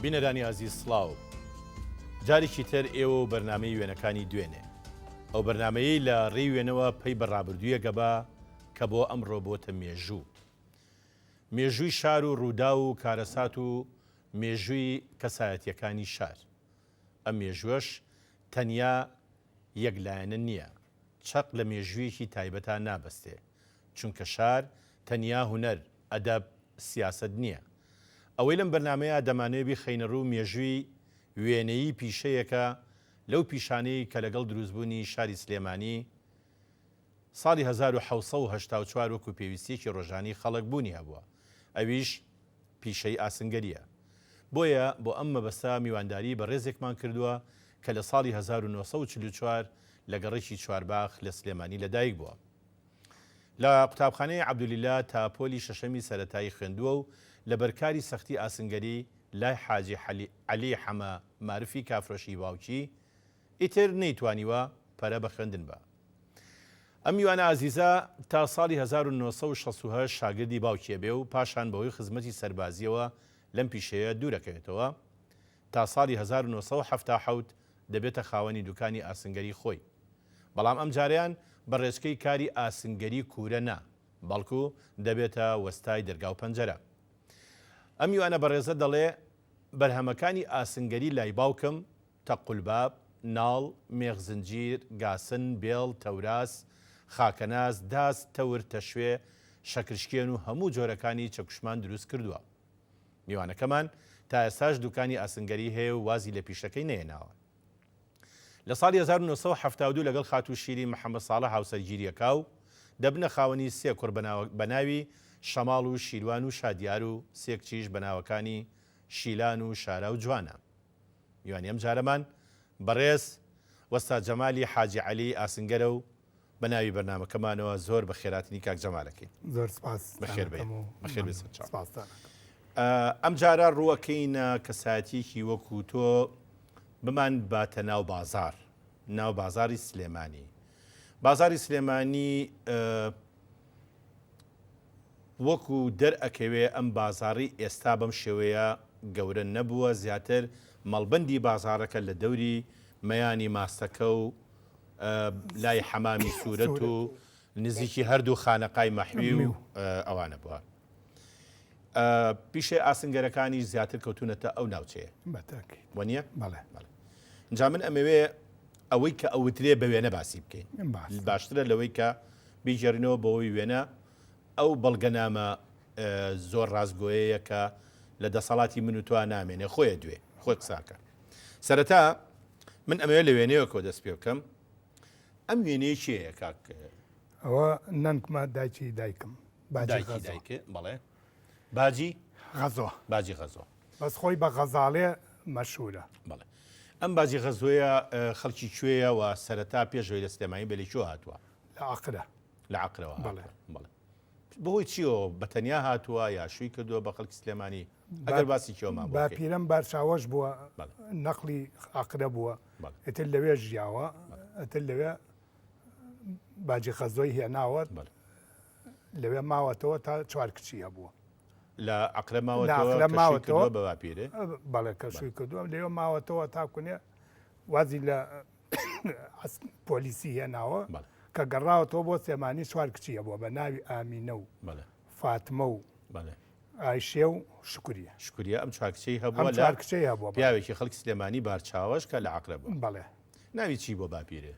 بینەرانی ئازیز سڵاو. جارێکی تر ئێوە و بەرنامەی وێنەکانی دوێنێ. ئەو بەرنامەیەی لە ڕێی وێنەوە پەی بە ڕابردوویەک ئەبا کە بۆ ئەمڕۆ بۆتە مێژوو. مێژووی شار و ڕووداو و کارەسات و مێژووی کەسایەتییەکانی شار. ئەم مێژووەش تەنیا یەک لایەنە نییە، چەق لە مێژوویەکی تایبەتا نابەستێ، چونکە شار تەنیا هونەر، ئەدەب، سیاسەت نییە. ئەوەی لەم بەرنامەیە دەمانەوێ بیخەینە ڕوو مێژووی وێنەیی پیشەیەکە لەو پیشانەی کە لەگەڵ دروستبوونی شاری سلێمانی ساڵی 1784 وەکو پێویستییەکی ڕۆژانەی خەڵک بوونی هەبووە، ئەویش پیشەی ئاسنگەرییە. بۆیە بۆ ئەم مەبەستە میوانداریی بەڕێزێکمان کردووە کە لە ساڵی 1944 لە گەڕەکی چوارباخ لە سلێمانی لەدایک بووە. لە قوتابخانەی عەبدولیلا تا پۆلی شەشەمی سەرەتایی خوێندووە و لە بەرکاری سەختی ئاسنگەری لای حاجی عەلی حەمە مارفی کافرۆشی باوکی، ئیتر نەیتوانیوە پەرە بە خوێندن بە. ئەم میوانە ئازیزە تا ساڵی 1968 شاگردی باوکی ئەبێ و پاشان بەهۆی خزمەتی سەربازییەوە لەم پیشەیە دوورەکەوێتەوە تا ساڵی 1977 دەبێتە خاوەنی دوکانی ئاسنگەری خۆی. بەڵام ئەمجارەیان بە ڕێچکەی کاری ئاسنگەری کوورە نا، بەڵکو دەبێتە وەستای دەرگا و پەنجەرە. ئەم میوانە بەڕێزە دەڵێ، بەرهەمەکانی ئاسنگەری لای باوکم، تەقولباب، ناڵ، مێخ زنجیر، گاسن، بێڵ، تەوراس، خاکەناز، داس، تەور، تەشوێ، شەکرشکێن و هەموو جۆرەکانی چەکوشمان دروست کردووە. میوانەکەمان تا ئێستاش دوکانی ئاسنگەری هەیە و وازی لە پیشەکەی نەهێناوە. لە ساڵی 1972 لەگەڵ خاتوو شیرین محەمەد ساڵح هاوسەرگیری ئەکا و دەبنە خاوەنی سێ کوڕ بە ناوی شەماڵ و شیروان و شادیار و سێ کچیش بە ناوەکانی شیلان و شارا و جوانە. میوانی ئەم جارەمان بەڕێز وەستا جەمالی حاجی عەلی ئاسنگەرە و بە ناوی بەرنامەکەمانەوە زۆر بەخێراتنی کاک جەمال ئەکەین. زۆر سپاس بەخێر بێی. بەخێر بێی سەرچاو. سپاستان ئەکەم. ئەم جارە ڕووەکەینە کەسایەتیەکی وەکو تۆ بمان باتە ناو بازار ناو بازاری سلێمانی بازاری سلێمانی وەکو دەرئەکەوێ ئەم بازاڕی ئێستا بەم شێوەیە گەورە نەبووە زیاتر مەڵبەندی بازاڕەکە لە دەوری مەیانی ماستەکە و لای حەمامی سوورەت و نزیکی هەردوو خانەقای مەحوی و ئەوانە بووە. پیشەی ئاسنگەرەکانیش زیاتر کەوتونەتە ئەو ناوچەیە وەنیە؟ جا من ئەمەوێ ئەوەی کە ئەوترێ بە وێنە باسی بکەین باشترە لەوەی کە بیگێڕینەوە بەوەی وێنە ئەو بەڵگەنامە زۆر ڕاستگۆیەیە کە لە دەسەڵاتی من و تۆ نامێنێ خۆیە دوێ خۆی قساکە سەرەتا من ئەمەوێ لە وێنەیەکەوە دەست پێ بکەم ئەم وێنەیە کێیە کاک؟ ئەوە نەنکمە دایکی دایکم باجی دایکێ بەڵێ باجی غەزۆ باجی غەزۆ بەس خۆی بە غەزاڵێ مەشهورە بەڵێ ئەم باجی غەزۆیە خەڵکی کوێیە و سەرەتا پێشەوەی لە سلێمانی بە لە کوێ هاتووە لە عەقرە لە عەقرەوە بەڵێ بەڵێ بەهۆی چیەوە بە تەنیا هاتووە یا شووی کردووە بە خەڵکی سلێمانی ئەگەر باسی کێوەمان بۆ بکەی. باپیرم بارچاوەش بووە نەقلی ئاقرە بووە ئیتر لەوێ ژیاوە ئەتر لەوێ باجی خەزۆی هێناوە لەوێ ماوەتەوە تا چوار کچی هەبووە لە ئەقرە ماوەتەوە بە باپیرێ بەڵێ کە شووی کردووە لەوێ ماوەتەوە تا کونێ وازی لە پۆلیسی هێناوە کە گەڕاوەتەوە بۆ سلێمانی چوار کچی هەبووە بە ناوی ئامینە و فاتمە و ئایشێ و شکریە. شکریە ئەم چوار کچەی هەبووە لە چوار کچەی هەبووە پیاوێکی خەڵکی سلێمانی بارچاوەش کە لە عەقرە بووە. بەڵێ. ناوی چی بووە باپیرێ؟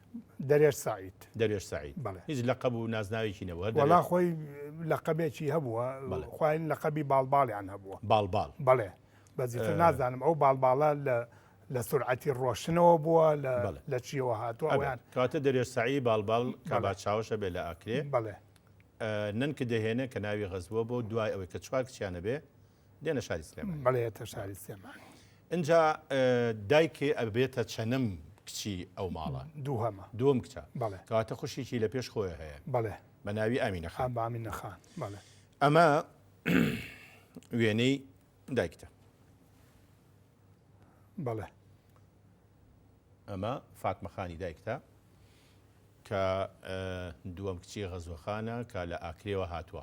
دەرێش سەعید. دەروێش سەعید. بەڵێ. هیچ لەقەب و نازناوێکی نەبووە هەر دەروێش. وەڵا خۆی لەقەبێکی هەبووە. بەڵێ. خۆیان لەقەبی باڵباڵیان هەبووە. باڵباڵ. بەڵێ. بەس ئیتر نازانم ئەو باڵباڵە لە لە سورعەتی ڕۆشتنەوە بووە لە بەڵێ. لە چیەوە هاتووە ئەبێ. ئەویان. کەواتە دەروێش سەعید باڵباڵ کە بەڵێ. بارچاوەش ئەبێ لە ئاکرێ. بەڵێ. نەنکت دەهێنێ کە ناوی غەزوە بۆ دوای ئەوەی کە چوار کچیان ئەبێ دێنە شاری سلێمانی. بەڵێ یەتە شاری سلێمانی. ئینجا دایکێ ئەبێتە چەنم کچی ئەو ماڵە؟ دووهەمە. دووەم کچە. بەڵێ. کەواتە خوشکێکی لە پێش خۆی هەیە. بەڵێ. بە ناوی ئامینە خان. بە ئامینە خان بەڵێ. ئەمە وێنەی دایکتە. بەڵێ. ئەمە فاتمە خانی دایکتە. کە دووەم کچی غەزوەخانە کە لە ئاکرێوە هاتووە.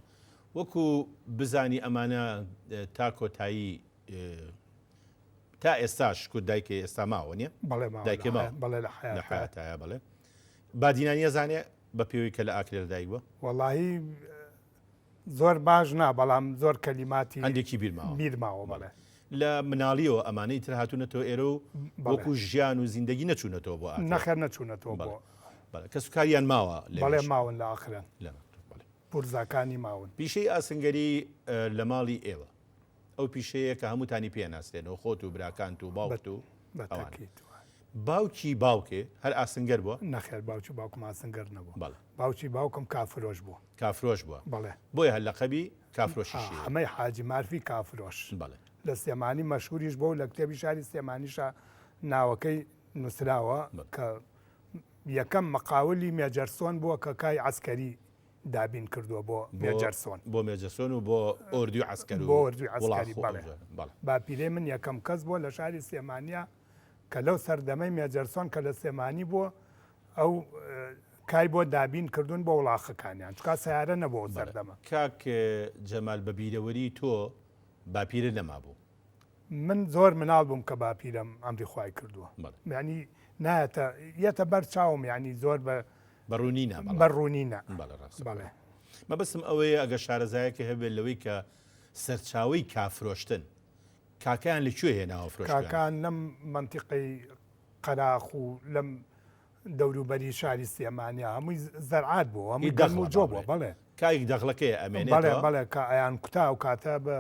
وەکو بزانی ئەمانە تا کۆتایی تا ئێستاش کورد دایکێ ئێستا ماوە نیە؟ بەڵێ ماوە دایکێ ماوە بەڵێ لە حەیاتایە. لە حەیاتایە بەڵێ. بادینانی ئەزانێ بە پێوەی کە لە ئاکرێ لە دایک بووە؟ وەڵاهی زۆر باش نا بەڵام زۆر کەلیماتی هەندێکی بیر ماوە. بیر ماوە بەڵێ. لە مناڵیەوە ئەمانەی تر هاتوونەتەوە ئێرە و وەکو ژیان و زیندەگی نەچوونەتەوە بۆ ئاکرێ؟ نەخێر نەچوونەتەوە بۆ. بەڵێ کەسوکاریان ماوە لەوێش؟ بەڵێ ماون لە ئاکرێن. لە ئاکرێن بەڵێ. پورزاکانی ماون. پیشەی ئاسنگەری لە ماڵی ئێوە ئەو پیشەیە کە هەمووتانی پێ ناسرێنەوە خۆت و براکانت و باوکت و ئەوانە. باوکی باوکێ هەر ئاسنگەر بووە؟ نەخێر باوکی باوکم ئاسنگەر نەبووە. بەڵێ. باوکی باوکم کافرۆش بووە. کافرۆش بووە. بەڵێ. بۆیە هەر لەقەبی کافرۆشیشی هەیە. حەمەی حاجی مارفی کافرۆش. بەڵێ. لە سلێمانی مەشهوریش بووە و لە کتێبی شاری سلێمانیشا ناوەکەی نووسراوە کە یەکەم مقاولی مێجەرسۆن بووە کە کای عەسکەری دابین کردووە بۆ مێجەرسۆن. بۆ مێجەرسۆن و بۆ ئۆردوی عەسکەر و بۆ ئۆردوی عەسکەری بەڵێ. باپیرەی من یەکەم کەس بووە لە شاری سلێمانیا کە لەو سەردەمەی مێجەرسۆن کە لە سلێمانی بووە ئەو کای بۆ دابین کردوون بۆ وڵاخەکانیان چونکا سەیارە نەبوو ئەو سەردەمە. کاک جەمال بە بیرەوەری تۆ باپیرە نەمابوو؟ من زۆر مناڵ بووم کە باپیرەم ئەمری خوای کردووە یانی نایەتە یەتە بەر چاوم یانی زۆر بە بە ڕوونی نا بە ڕوونی نا بەڵێ ڕاستە بەڵێ مەبەستم ئەوەیە ئەگەر شارەزایەکە هەبێت لەوەی کە سەرچاوەی کافرۆشتن کاکەیان لە کوێ هێناوە فرۆشتیان؟ کاکان لەم مەنتیقەی قەراخ و لەم دەوروبەری شاری سلێمانیا هەمووی زەرعات بوو هەمووی گەنم و جۆ بووە بەڵێ. کایک دەغڵەکەیە ئەمێنێتەوە؟ بەڵێ بەڵێ کە ئەیان کوتا ئەو کاتە بە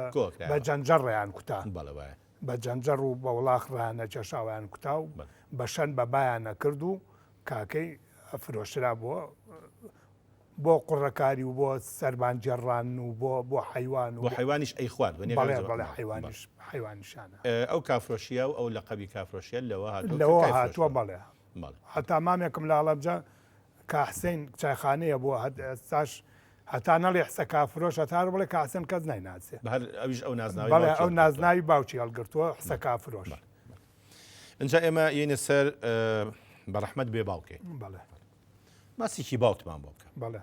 بە جەنجەڕ ڕێیان کوتا. بەڵێ وایە. بە جەنجەڕ و بە وڵاخ ڕایان ئەکێشا و ئەیان کوتا و بە شەن بە بایان ئەکرد و کاکەی ئەفرۆشرا بۆ بۆ قوڕەکاری و بۆ سەربان گێڕان و بۆ بۆ حەیوان و بۆ حەیوانیش ئەیخوارد وەنیە بەڵێ بەڵێ حەیوانیش حەیوانیشانە. ئەو کافرۆشیە و ئەو لەقەبی کافرۆشیە لەوە هاتووە کە لەوە کای هاتووە فرۆشتووە. بەڵێ. بەڵێ. هەتا مامێکم لە هەڵەبجە کا حسین چایخانەیە بووە هەت ئێستاش هەتا نەڵێ حسە کافرۆش هەتا هەر بڵێ کا حسێن کەس نایناسێ. بە هەر ئەویش ئەو نازناوەی بەڵێ باوکی ئەو هەڵگرتووە. نازناوی باوکی هەڵگرتووە حسە کافرۆش. بەڵێ بەڵێ. ئینجا ئێمە یەینە سەر بە ڕەحمەت بێ باوکێ. بەڵێ. باسێکی باوکتمان بۆ بکە. بەڵێ.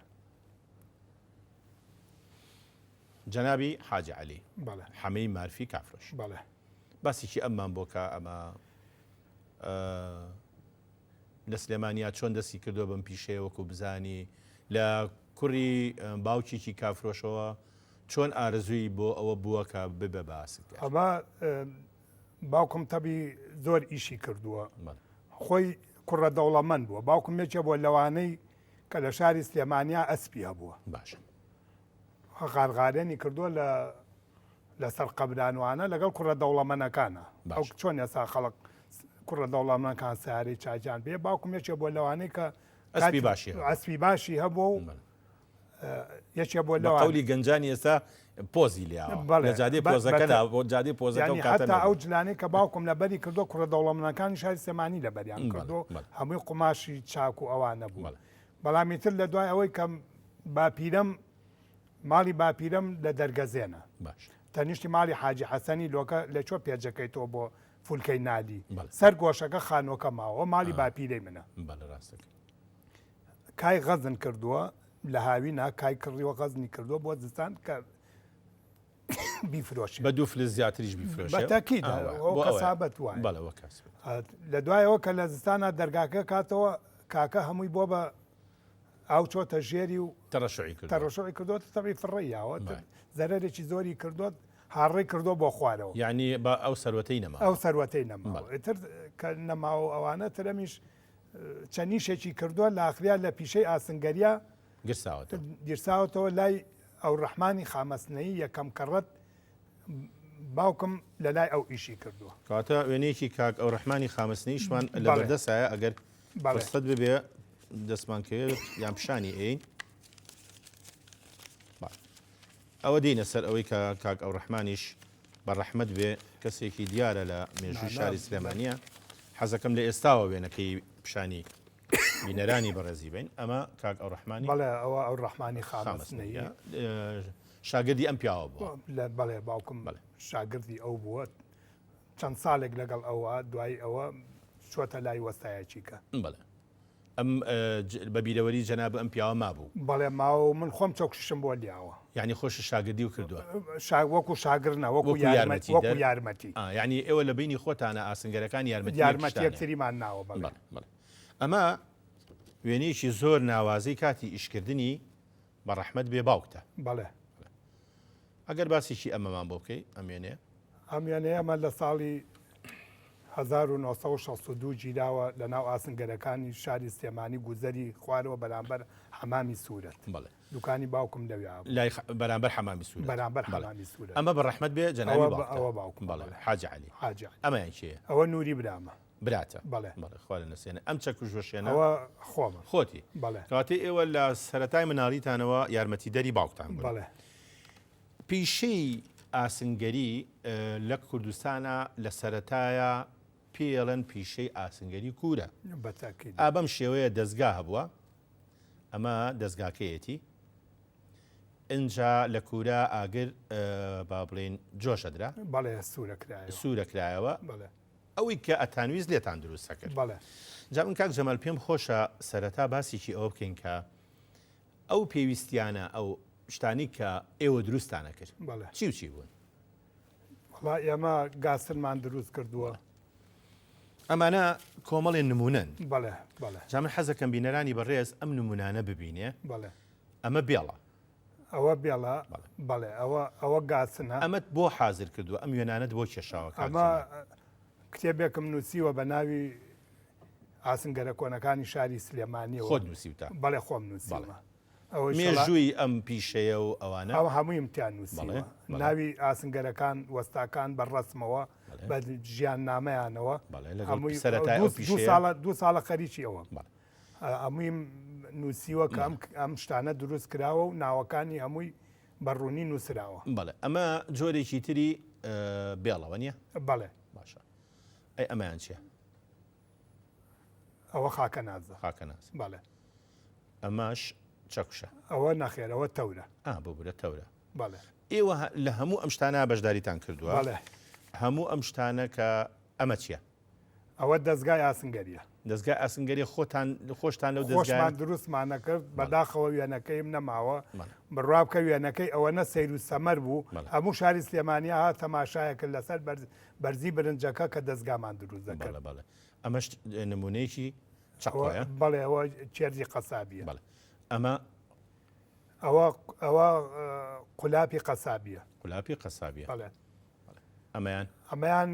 جەنابی حاجی عەلی. بەڵێ. حەمەی مارفی کافرۆش. بەڵێ. باسێکی ئەممان بۆ کە ئەمە لە سلێمانیا چۆن دەستی کردووە بەم پیشەیە وەکو بزانی لە کوڕی باوکێکی کافرۆشەوە چۆن ئارەزووی بۆ ئەوە بووە کە ببێ بە ئاسنگەر؟ ئەمە باوکم تەبی زۆر ئیشی کردووە خۆی کوڕە دەوڵەمەند بووە باوکم یەکێ بووە لەوانەی کە لە شاری سلێمانیا ئەسپی هەبووە باشە غارغارێنی کردووە لە لەسەر قەبرانوانە لەگەڵ کوڕە دەوڵەمەنەکانە ئەو چۆن ئێستا خەڵک کوڕە دەوڵەمەنەکان سارەی چاجان پێ باوکم یەکێ بووە لەوانەی کە ئەسپی باشی ئەسپی باشی هەبوو و یەکێ بۆ لە قەولی گەنجانی ئێستا پۆزی لێیاوە لە جادەی پۆزەکە نا بۆ جادەی پۆزەکە ئەو کاتە هەتا ئەو جلانەی کە باوکم لەبەری کردو کوڕە دەوڵەمەنەکانی شاری سلێمانی لەبەریان کردو هەمووی قوماشی چاک و ئەوانە بوو بەڵام ئیتر لە دوای ئەوەی کە باپیرەم ماڵی باپیرەم لە دەرگەزێنە تەنیشتی ماڵی حاجی حەسەنی لۆکە لە چۆ پێجەکەی تۆ بۆ فولکەی نالی سەر گۆشەکە خانووەکە ماوە ماڵی باپیرەی منە کای غەزن کردووە لە هاوینا کای کڕیوە غەزنی کردووە بۆ زستان کە بیفرۆشێ بە دوو فلس زیاتریش بیفرۆشێ بە تاکید بۆ کەسابەت وایە بەڵێ وە کاسبەت لە دوایەوە کە لە زستانا دەرگاکە کاتەوە کاکە هەمووی بۆ بە ئاو چۆتە ژێری و تەڕەشعی کردووە تەڕەشعی کردووە تەبی فڕێی یاوە زەرەرێکی زۆری کردووە هاڕێ کردووە بۆ خوارەوە یعنی بە ئەو سەروەتەی نەما ئەو سەروەتەی نەما ئیتر کە نەماوە ئەوانە ترەمیش چەند ئیشێکی کردووە لە ئاخریا لە پیشەی ئاسنگەریا گیرساوەتەوە. گیرساوەتەوە لای ئەوڕەحمانی خامەسنەیی یەکەم کەڕەت باوکم لە لای ئەو ئیشی کردووە. کەواتە وێنەیەکی کاک ئەوڕەحمانی خامەسنەییشمان لە بەردەسایە ئەگەر فرسەت ببێ دەستمان کەوێت یان پیشانی ئەین. ئەوە دێینە سەر ئەوەی کە کاک ئەوڕەحمانیش بە ڕەحمەت بێ کەسێکی دیارە لە مێژووی شاری سلێمانیە حەزەکەم لە ئێستاوە وێنەکەی پیشانی بینەرانی بەڕێزی بین ئەمە کاک ئەوڕەحمانی بەڵێ ئەوە ئەوڕەحمانی خامەسنەیە شاگردی ئەم پیاوە بووە لە بەڵێ باوکم بەڵێ شاگردی ئەو بووە چەند ساڵێک لەگەڵ ئەوە دوای ئەوە چۆتە لای وەستایەکیکە بەڵێ. ئەم بە بیرەوەری جەناب ئەم پیاوە مابوو؟ بەڵێ ماوە و من خۆم چەکوشم بۆ لیاوە. یانی خۆشت شاگردی و کردووە؟ شا وەکوو شاگرد نا وەکوو یارمەتی وەکوو یارمەتی. ئا یانی ئێوە لە بەینی خۆتانا ئاسنگەرەکان یارمەتی یارمەتی یەکتریمان ناوە بەڵێ. بەڵێ بەڵێ. ئەمە وێنەیەکی زۆر ناوازەی کاتی ئیشکردنی بە ڕەحمەت بێ باوکتە. بەڵێ. ئەگەر باسێکی ئەمەمان بۆ بکەی ئەم وێنەیە. ئەم وێنەیە ئەمە لە ساڵی 1962 گیراوە لە ناو ئاسنگەرەکانی شاری سلێمانی گوزەری خوارەوە بەرامبەر حەمامی سوورەت. بەڵێ. دوکانی باوکم لەوێ بوو. لای بەرامبەر حەمامی سوورەت. بەرامبەر حەمامی سوورەت. ئەمە بە ڕەحمەت بێ جەنابی باوکتە. ئەوە باوکمە. بەڵێ حاجی عەلی. حاجی عەلی. ئەمەیان کێیە؟ ئەوە نووری برامە. براتە؟ بەڵێ. بەڵێ خوا لە نەسێنێ. ئەم چەکوش وەشێنە؟ ئەوە خۆمە. خۆتی؟ بەڵێ. کەواتە ئێوە لە سەرەتای مناڵیتانەوە یارمەتیدەری باوکتان بوون. بەڵێ. پیشەی ئاسنگەری لە کوردستانا لە سەرەتایا پێیەڵێن پیشەی ئاسنگەری کوورە. بە تاکید. ئا بەم شێوەیە دەزگا هەبووە. ئەمە دەزگاکەیەتی. ئینجا لە کوورە ئاگر با بڵێین جۆش ئەدرا. بەڵێ سوورە کرایەوە. سوورە کرایەوە. بەڵێ. ئەوەی کە ئەتانویست لێتان دروست ئەکرد. بەڵێ. جا من کاک جەمال پێم خۆشە سەرەتا باسێکی ئەوە بکەین کە ئەو پێویستیانە ئەو شتانی کە ئێوە دروستتان ئەکرد بەڵێ. چی و چی بوون؟ وەڵا ئێمە گاسنمان دروست کردووە. ئەمانە کۆمەڵێ نمونەن. بەڵێ بەڵێ. جا من حەزەکەم بینەرانی بەڕێز ئەم نمونانە ببینێ. بەڵێ. ئەمە بێڵە. ئەوە بێڵە بەڵێ ئەوە ئەوە گاسنە. ئەمەت بۆ حازر کردووە ئەم وێنانەت بۆ کێشاوە کاک ئەمە جەمال؟ کتێبێکم نووسیوە بە ناوی ئاسنگەرە کۆنەکانی شاری سلێمانیەوە. خۆت نووسیوتە؟ بەڵێ خۆم نووسیومە. ئەوەی مێژووی ئەم پیشەیە و ئەوانە؟ ئەو هەموویم تیا نووسیوە. ناوی ئاسنگەرەکان وەستاکان بە ڕەسمەوە بە ژیاننامەیانەوە. هەمووی سەرەتای ئەو پیشەیە. دوو ساڵە خەریکی ئەوەم. هەموویم نووسیوە کە ئەم شتانە دروست کراوە و ناوەکانی هەمووی بە ڕوونی نووسراوە. بەڵێ ئەمە جۆرێکی تری بێڵەوە نییە؟ بەڵێ. باشە ئەی ئەمەیان چییە؟ ئەوە خاکەنازە. خاکەناز. بەڵێ. ئەمەش چەکوشە. ئەوە نەخێر ئەوە تەورە. ئا ببورە تەورە. بەڵێ. ئێوە لە هەموو ئەم شتانە بەشداریتان کردووە؟ بەڵێ. هەموو ئەم شتانە کە ئەمە چییە؟ ئەوە دەزگای ئاسنگەریە. دەزگای ئاسنگەریە خۆتان خۆشتان لەو دەزگایە. خۆشمان دروستمان نەکرد بەداخەوە وێنەکەیم نەماوە بڕوا بکە وێنەکەی ئەوەنە سەیر و سەمەر بوو هەموو شاری سلێمانی هات تەماشایە کرد لەسەر بەرزی برنجەکە کە دەزگامان دروست دەکرد. بەڵێ بەڵێ ئەمەش نمونەیەکی چەقۆیە؟ بەڵێ ئەوە چێرزی قەسابیە. بەڵێ ئەمە ئەوە ئەوە قولاپی قەسابیە. قولاپی قەسابیە. بەڵێ. ئەمەیان؟ ئەمەیان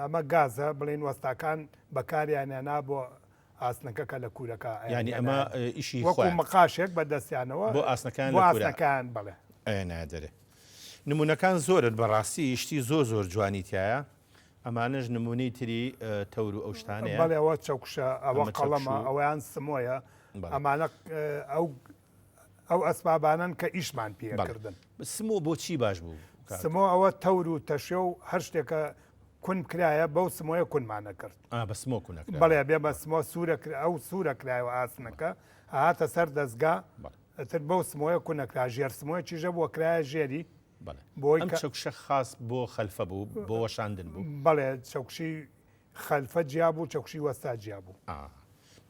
ئەمە گازە بڵێن وەستاکان بەکاریان هێنا بۆ ئاسنەکە کە لە کوورەکە یانی ئەمە ئیشی وەکو مقاشێک بە دەستیانەوە بۆ ئاسنەکان بۆ ئاسنەکان بەڵێ ئەیانایە دەرێ نمونەکان زۆرن بەڕاستی شتی زۆر زۆر جوانی تایە ئەمانەش نمونەی تری تەور و ئەو شتانەیە بەڵێ ئەوە چەکوشە ئەوە قەڵەمە ئەوەیان سمۆیە ئەمانە ئەو ئەو ئەسبابانەن کە ئیشمان پێ کردن. سمۆ بۆ چی باش بوو؟ سمۆ ئەوە تەور و تەشێ و هەر شتێکە کون بکرایە بەو سمۆیە کونمان ئەکرد. ئا بە سمۆ کون ئەکرا. بەڵێ بێ بە سمۆ سوورە کرا ئەو سوورە کرایەوە ئاسنەکە ئەهاتە سەر دەزگا ئیتر بەو سمۆیە کون ئەکرا ژێر سمۆیەکیش هەبوو ئەکرایە ژێری بەڵێ بۆی ئەم چەکوشە خاس بۆ خەلفە بوو بۆ وەشاندن بوو؟ بەڵێ چەکوشی خەلفە جیا بوو چەکوشی وەستا جیا بوو. ئا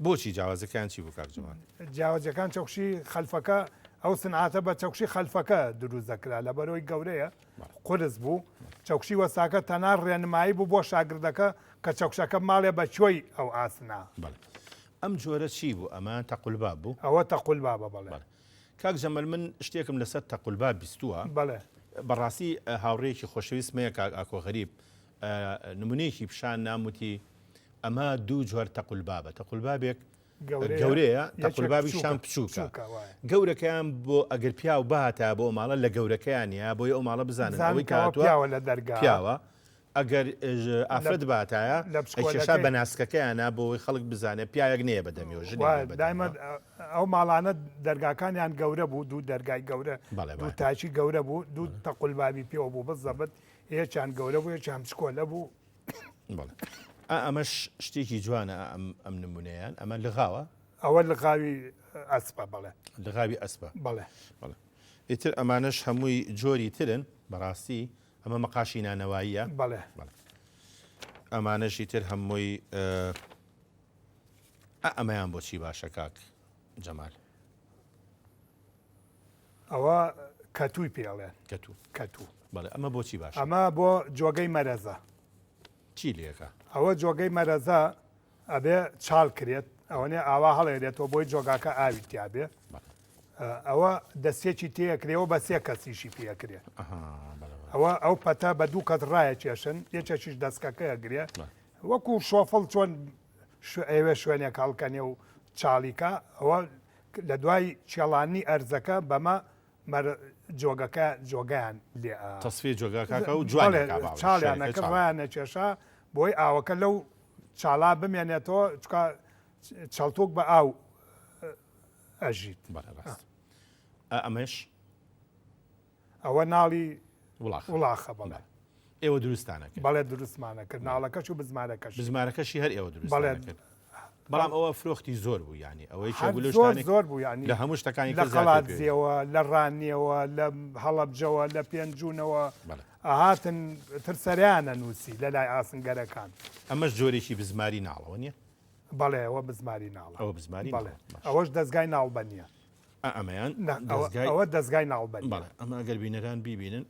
بۆچی جیاوازەکەیان چی بوو کاک جەمال؟ جیاوازیەکان چەکوشی خەلفەکە ئەو سنعاتە بە چەکوشی خەلفەکە دروست دەکرا لەبەرەوەی گەورەیە قورس بوو چەکوشی وەستاکە تەنها ڕێنمایی بوو بۆ شاگردەکە کە چەکوشەکە ماڵێ بە کوێی ئەو ئاسنە. بەڵێ ئەم جۆرە چی بوو ئەمە تەقولباب بوو؟ ئەوە تەقولبابە بەڵێ. بەڵێ کاک جەمال من شتێکم لەسەر تەقولباب بیستووە. بەڵێ. بەڕاستی هاوڕێیەکی خۆشەویستم هەیە کاک ئاکۆ غەریب نمونەیەکی پیشان نام وتی ئەمە دوو جۆر تەقولبابە تەقولبابێک گەورەیە تەقولبابیشان بچووکە گەورەکەیان بۆ ئەگەر پیاو بهاتە بۆ ماڵە لە گەورەکەیان یا بۆی ئەو ماڵە بزانن ئەوەی کاتوە پیاوە لە دەرگا پیاوە ئەگەر ئافرەت باتایە کێشا بە ناسکەکەیانە بۆی خەڵک بزانێت پیاوێک نییە بە دەمیەوە ژن دایمە ئەو ماڵانە دەرگاکانیان گەورە بوو دوو دەرگای گەورە دوو تاچی گەورە بوو دوو تەقولبابی پێوە بوو بزەبت یەکیان گەورە بوو یەکیان بچکۆلە بوو. بەڵێ ئا ئەمەش شتێکی جوانە ئەم ئەم نمونەیان ئەمە لغاوە؟ ئەوە لغاوی ئەسپە بەڵێ. لغاوی ئەسپە. بەڵێ. بەڵێ ئیتر ئەمانەش هەمووی جۆری ترن بەڕاستی ئەمە مەقاشی نانەواییە. بەڵێ. بەڵێ ئەمانەش ئیتر هەمووی. ئا ئەمەیان بۆچی باشە کاک جەمال؟ ئەوە کەتووی پێڵێن. کەتوو. کەتوو. بەڵێ ئەمە بۆچی باشە؟ ئەمە بۆ جۆگەی مەرەزە. چی لێکە؟ ئەوە جۆگەی مەرەزە ئەبێ چاڵ کرێت ئەوەنێ ئاوا هەڵێرێتەوە بۆی جۆگاکە ئاوی تیابێ ئەوە دەستێکی تێکرێەوە بە سێ کەسیشی پێکرێ ئەوە ئەو پەتە بە دوو کەس ڕایە کێشن یەکێکیش دەستکەکە گرێ وەکو شۆفڵ چۆن ئەوێ شوێنێک هەڵکەنێ و چاڵیکە ئەوە لە دوای چێڵانی ئەرزەکە بەمە مەر جۆگەکە جۆگەیان لێ ئە. تەسفیە جۆگا کاکە و جوانی کا باڵێ چاڵیان ئەکرد ڕایان ئەکێشا بۆی ئاوەکە لەو چاڵا بمێنێتەوە چکا چەڵتوک بە ئاو ئەژیت. بەڵێ ڕاست. ئە ئەمەش؟ ئەوە ناڵی وڵاخە. وڵاخە بەڵێ. ئێوە دروستتانە کرد؟ بەڵێ دروستمانە کرد ناڵەکەش و بزمارەکەش. بزمارەکەشی هەر ئێوە دروستتانە کرد؟ بەڵام ئەوە فرۆختی زۆر بوو یانی ئەوەی کە بوو زۆر زۆر بوو یانی لە هەموو شتەکانی لە قەڵادزێوە لە ڕانیەوە لە هەڵەبجەوە لە پێنجوونەوە ئەهاتن تر سەریانە نووسی لە لای ئاسنگەرەکان. ئەمەش جۆرێکی بزماری ناڵەوە نییە؟ بەڵێ ئەوە بزماری ناڵە. ئەوە بزماری بەڵێ ئەوەش دەزگای ناڵبەنیە. ئەمەیان ئەوە دەزگای ناڵبەنیە. بەڵێ ئەمە ئەگەر بینەران بیبینن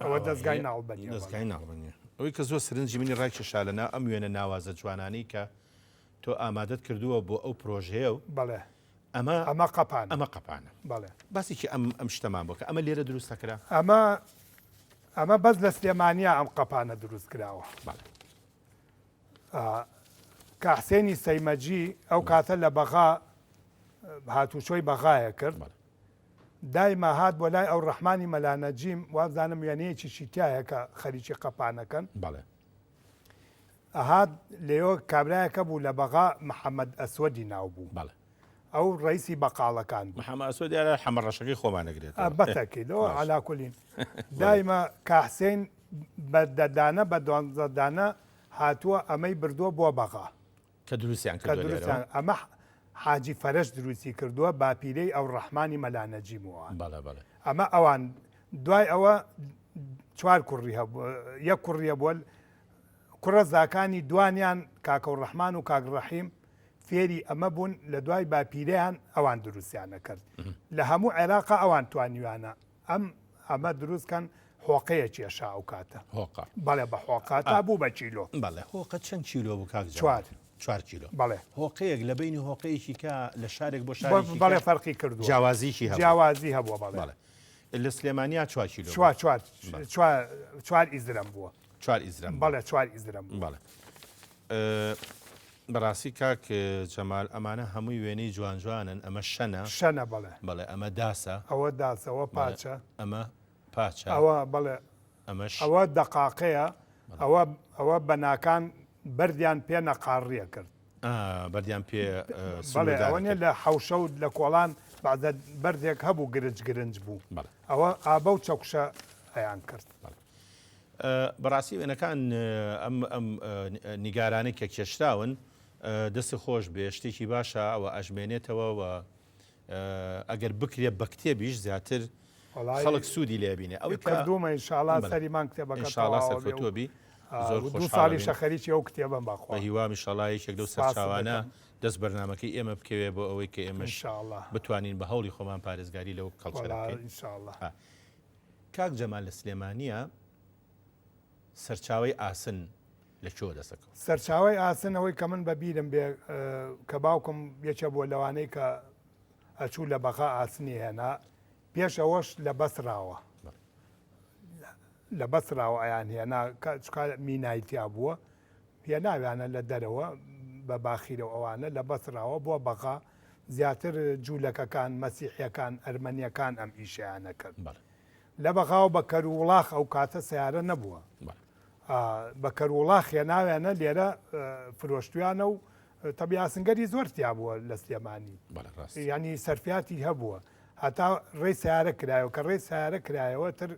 ئەوە دەزگای ناڵبەنیە. دەزگای ناڵبەنیە. ئەوەی کە زۆر سرنجی منی ڕاکێشا لە ناو ئەم وێنە ناوازە جوانانەی کە تۆ ئامادەت کردووە بۆ ئەو پرۆژەیە و بەڵێ ئەمە ئەمە قەپانە. ئەمە قەپانە. بەڵێ. باسێکی ئەم ئەم شتەمان بۆ کە ئەمە لێرە دروست دەکرا؟ ئەمە ئەمە بەس لە سلێمانیا ئەم قەپانە دروست کراوە. بەڵێ. کە حسێنی سەیمەجی ئەو کاتە لە بەغا هاتوچۆی بەغایە کرد. بەڵێ. دایمە هات بۆ لای ئەوڕەحمانی مەلا نەجیم وابزانم وێنەیەکیشی تیایە کە خەریکی قەپانەکەن. بەڵێ. ئەهات لێۆ کابرایەکە بوو لە بەغا محەمەد ئەسوەدی ناو بوو. بەڵێ. ئەو ڕەیسی بەقاڵەکان بوو. محەمەد ئەسوەد دیارە حەمە ڕەشەکەی خۆمان ئەگرێتەوە. بەتەکید ئەوە عەلا کولین. دایمە کا حسین بە دە دانە بە دوانزە دانە هاتووە ئەمەی بردووە بۆ بەغا. کە دروستیان کردووە لێرەوە. کە دروستیان ئەمە حاجی فەرەج دروستی کردووە باپیرەی ئەوڕەحمانی مەلا نەجیم و ئەوان. بەڵێ بەڵێ. ئەمە ئەوان دوای ئەوە چوار کوڕی هەبوو یەک کوڕی هەبووە کوڕە زاکانی دوانیان کاکەوڕەحمان و کاک ڕەحیم فێری ئەمە بوون لە دوای باپیرەیان ئەوان دروستیانە کرد لە هەموو عێراقا ئەوان توانیویانە ئەم ئەمە دروست کەن حۆقەیە کێشا ئەو کاتە. هۆقە. بەڵێ بە حۆقە تا بوو بە کیلۆ. بەڵێ هۆقە چەند کیلۆ بوو کاک جەمال؟ چوار. چوار کیلۆ. بەڵێ. هۆقەیەک لە بەینی هۆقەیەکی کە لە شارێک بۆ شارێکی کە. بەڵێ فەرقی کردووە. جیاوازیی هەبووە. جیاوازی هەبووە بەڵێ. بەڵێ. لە سلێمانیا چوار کیلۆ بوو. چوار چوار چوار چوار ئیزرەم بووە. چوار ئیزرەم بووە. بەڵێ چوار ئیزرەم بووە. بەڵێ. بەڕاستی کاک جەمال ئەمانە هەمووی وێنەی جوان جوانن ئەمە شەنە. شەنە بەڵێ. بەڵێ ئەمە داسە. ئەوە داسە ئەوە پاچە. ئەمە پاچە. ئەوە بەڵێ. ئەمەش. ئەوە دەقاقەیە ئەوە ئەوە بەناکان بەردیان پێ نەقاڕیە کرد. بەردیان پێ بەڵێ ئەوە نیە لە حەوشە و لە کۆڵان بەعزە بەردێک هەبوو گرنج گرنج بوو. ئەوە ئابە و چەکوشە ئەیان کرد. بەڕاستی وێنەکان ئەم ئەم نیگارانەی کە کێشراون دەستی خۆش بێ شتێکی باشە ئەوە ئەژمێنێتەوە و ئەگەر بکرێت بە کتێبیش زیاتر خەڵک سوودی لێ بینێ ئەوەی کردومە ئینشاڵا سەری مان کتێبەکە ئینشاڵا سەرکەوتوو بی زۆر دوو ساڵیشە خەریکی ئەو کتێبەم بەخوا بە هیوام ئینشاڵا یەکێک لەو سەرچاوانە دەست بەرنامەکەی ئێمە بکەوێ بۆ ئەوەی کە ئێمەش بتوانین بە هەوڵی خۆمان پارێزگاری لەو کەڵچەرە بکەین ئینشاڵا. کاک جەمال لە سلێمانییە سەرچاوەی ئاسن لە کوێوە دەست دەکەوت؟ سەرچاوەی ئاسن ئەوەی کە من بە بیرم بێ کە باوکم یەکێ بووە لەوانەی کە ئەچوو لە بەغا ئاسنی هێنا پێش ئەوەش لە بەسراوە لە بەسراوە ئەیان هێنا چکا مینای تیا بووە هێناویانە لە دەرەوە بە باخیرە و ئەوانە لە بەسراوە بۆ بەغا زیاتر جوولەکەکان مەسیحیەکان ئەرمەنیەکان ئەم ئیشەیانە کرد لە بەغاوە بە کەرووڵاخ ئەو کاتە سیارە نەبووە بە کەرووڵاخ هێناویانە لێرە فرۆشتویانە و تەبی ئاسنگەری زۆر تیا بووە لە سلێمانی ینی سەرفیاتی هەبووە هەتا ڕێی سیارە کرایەوە کە ڕێی سیارە کرایەوە تر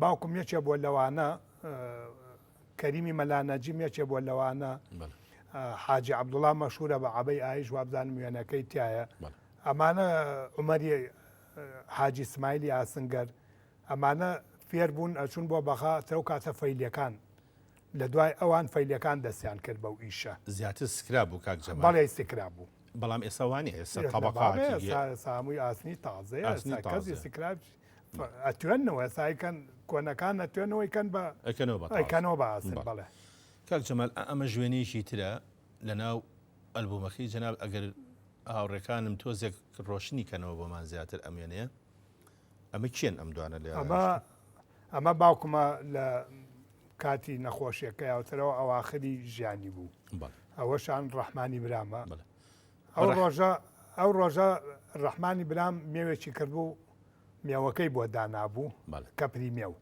باوکم یەکێ بووە لەوانە کەریمی مەلا نەجیم یەکێ بووە لەوانە حاجی عەبدوڵا مەشهورە بە عەبەی ئایش وابزانم وێنەکەی تایە ئەمانە عومەری حاجی سمایلی ئاسنگەر ئەمانە فێر بوون ئەچون بۆ بەغا ترەو کاتە فەیلیەکان. لە دوای ئەوان فەیلیەکان دەستیان کرد بەو ئیشە. زیاتر سکراب بوو کاک جەمال. بەڵێ سکراب بوو. بەڵام ئێستا وا نییە ئێستا تەبەقاتی ئێستا هەمووی ئاسنی تازەیە ئێستا کەس سکراب ئەتوێنەوە ئێستا ئەیکەن کۆنەکان ئەتوێنەوە ئەیکەن بە ئەکەنەوە بە ئەیکەنەوە بە ئاسن بەڵێ. کاک جەمال ئەمە وێنەیەکی ترە لەناو ئەلبومەکەی جەناب ئەگەر هاوڕێکانم تۆزێک ڕۆشنی کەنەوە بۆمان زیاتر ئەم وێنەیە ئەمە کێن ئەم دوانە لێ ئەمە ئەمە باوکمە لە کاتی نەخۆشیەکەیاوترەوە ئەواخری ژیانی بوو ئەوەشان ڕەحمانی برامە ئەو ڕۆژە ئەو ڕۆژە ڕەحمانی برام مێوێکی کردبوو مێوەکەی بۆ دانابوو کەپری مێو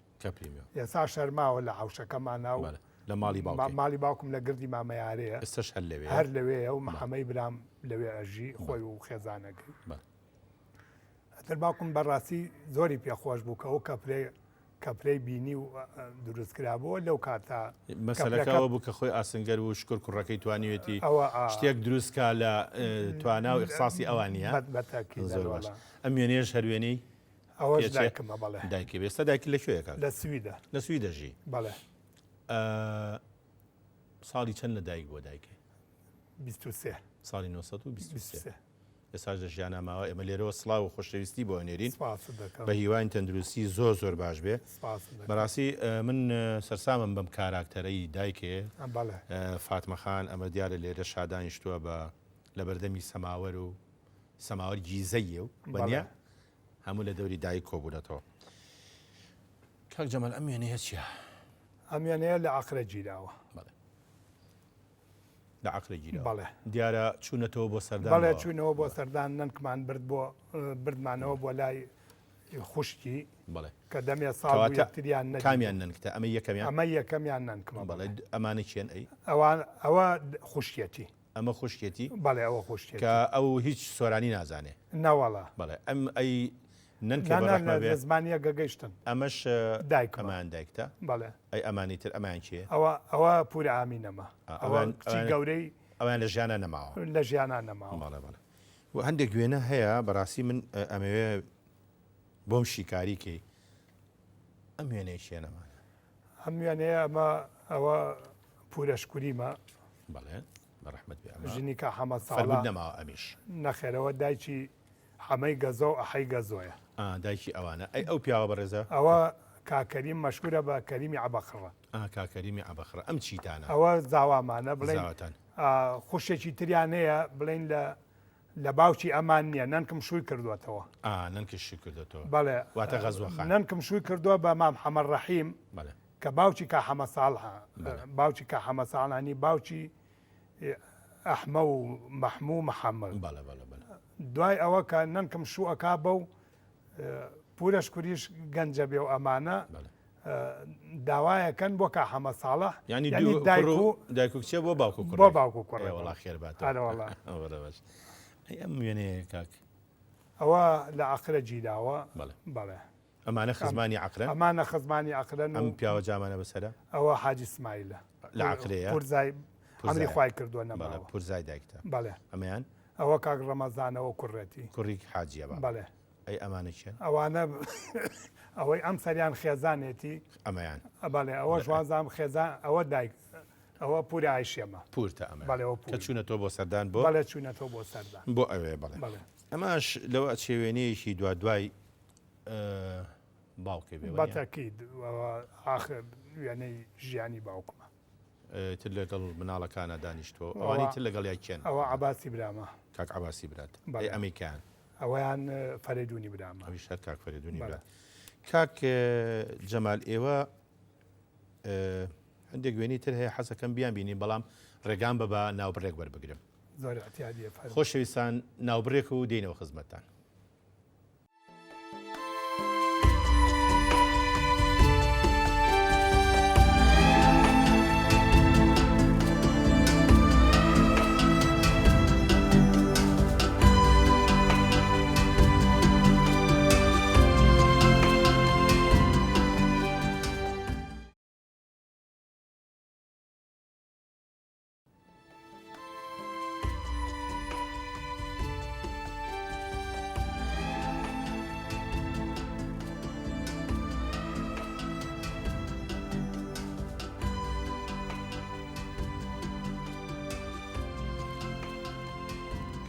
ئێستا شەرماوە لە حوشەکەمانە و لە ماڵی باوکی ماڵی باوکم لە گردی مامەیارەیە ئێستاش هەر لەوێ هەر لەوێیە و محەمەی برام لەوێ ئەژی خۆی و خێزانەکەی ئەتر باوکم بەڕاستی زۆری پێخۆش بوو کە ئەو کەپرەی کەپرەی بینی و دروست کرابووە لەو کاتە مەسەلەکە ئەوە بوو کە خۆی ئاسنگەر بوو شکر کوڕەکەی توانیوێتی شتێک دروست کا لە توانا و ئیخساسی ئەوانە زۆر باش ئەم وێنەیەش هەر وێنەی ئەوەش دایکمە بەڵێ دایکی بێ ئێستا دایکی لە کوێیە کاک لە سویدە لە سویدە ژی بەڵێ ساڵی چەند لە دایک بووە دایکی 23 ساڵی 923 ئێستاش لە ژیانا ماوە ئێمە لێرەوە سڵاو و خۆشەویستی بۆ ئەنێرین بە هیواین تەندروستی زۆر زۆر باش بێ بەڕاستی من سەرسامم بەم کاراکتەرەی دایکێ فاتمە خان ئەمە دیارە لێرە شادانیشتووە بە لە بەردەمی سەماوەر و سەماوەر گیزەیە و بەنیە هەموو لە دەوری دایک کۆبوونەتەوە کاک جەمال ئەم وێنەیە چییە؟ ئەم وێنەیە لە عەقرە گیراوە. لە عەقرە گیراوە. بەڵێ. دیارە چوونەتەوە بۆ سەردان. بەڵێ چوونەوە بۆ سەردان نەنکمان برد بۆ بردمانەوە بۆ لای خوشکی. بەڵێ. کە دەمێ ساڵ بوو یەکتریان نەدیبوو. کامیان نەنکتە؟ ئەمە یەکەمیان؟ ئەمە یەکەمیان نەنکمە. بەڵێ ئەمانە کێن ئەی؟ ئەوان ئەوە خوشکێتی. ئەمە خوشکێتی؟ بەڵێ ئەوە خوشکێتی. کە ئەو هیچ سۆرانی نازانێ؟ نەوەڵا. بەڵێ ئەم ئەی نەنکە بە ڕەحمە بێ؟ نا نا لە زمانی یەک گەیشتن. ئەمەش دایکمە. ئەمەیان دایکتە؟ بەڵێ. ئەی ئەمانی تر ئەمەیان کێیە؟ ئەوە ئەوە پورە ئامینەمە. ئەوە کچی گەورەی. ئەویان لە ژیانا نەماوە. لە ژیانا نەماوە. بەڵێ بەڵێ. و هەندێک وێنە هەیە بەڕاستی من ئەمەوێ بۆم شیکاری کەی. ئەم وێنەیە کێ نەمانە؟ ئەم وێنەیە ئەمە ئەوە پورە شکوریمە. بەڵێ بە ڕەحمەت بێ ئەمە. ژنی کا حەمە ساڵە. فەرمووت نەماوە ئەمیش. نەخێرەوە دایکی حەمەی گەزۆ و ئەحەی گەزۆیە. ئا دایکی ئەوانە. ئەی ئەو پیاوە بەڕێزە؟ ئەوە کاک کەریم مەشهوورە بە کەریمی عەبەخڕە. ئا کاک کەریمی عەبەخڕە. ئەم چیتانە؟ ئەوە زاوامانە بڵێین. زاواتان. خوشکێکی تریان هەیە بڵێین لە لە باوکی ئەمان نییە نەنکم شووی کردووەتەوە. ئا نەنکش شووی کردووەتەوە. بەڵێ. واتە غەزوە خان. نەنکم شووی کردووە بە مام حەمە ڕەحیم. بەڵێ. کە باوکی کا حەمە ساڵحە. باوکی کا حەمە ساڵح یانی باوکی ئەحمە و مەحموو و محەممەد. بەڵێ بەڵێ بەڵێ. دوای ئەوە کە نەنکم شوو ئەکا بەو پورەش کوریش گەنجە بێ و ئەمانە داوایەکەن بۆ کا حەمە ساڵح یانی دایک و دایک و کچێ بۆ باوک و کوڕ بۆ باوک و کوڕ وەڵا خێر بات ئەرەوەڵا باش ئەی ئەم وێنەیە کاک ئەوە لە عەقرە گیراوە بەڵێ بەڵێ ئەمانە خزمانی عەقرەن؟ ئەمانە خزمانی عەقرەن و. ئەم پیاوە جامانە بەسەرە؟ ئەوە حاجی سمایلە. لە عەقرەیە؟ پورزای ئەمری خوای کردووە نەماوە. بەڵێ پورزای دایکتە. بەڵێ. ئەمەیان؟ ئەوە کاک ڕەمەزانە ئەوە کوڕێتی. کوڕی حاجیە بابە. بەڵێ. ئەی ئەمانە کێن؟ ئەوانە ئەوەی ئەم سەریان خێزانێتی. ئەمەیان؟ بەڵێ ئەوەش وازانم خێزان ئەوە دایک ئەوە پوری ئایشێمە. پورتە ئەمە. بەڵێ ئەوە پورمە. کە چوونەتەوە بۆ سەردان بۆ؟ بەڵێ چوونەتەوە بۆ سەردان. بۆ ئەوێ بەڵێ. بەڵێ. ئەمەش لەوە ئەچێ وێنەیەکی دوادوای باوکێ بێ وەنیە؟ بەتەکید ئاخر وێنەی ژیانی باوکمە. تر لەگەڵ مناڵەکانە دانیشتووە ئەوانی تر لەگەڵ یا کێن؟ ئەوە عەباسی برامە. کاک عەباسی برات. ئەی ئەمەی کیان؟ ئەوەیان فەرەیدونی برامە. ئەویش هەر کاک فەرەیدونی برات. کاک جەمال ئێوە هەندێک وێنەی تر هەیە حەزەکەم بیان بینین بەڵام ڕێگام بە بە ناوبڕێک وەربگرم. زۆر ئیعتیادیە فەرموو. خۆشەویستان ناوبڕێک و دێینەوە خزمەتتان.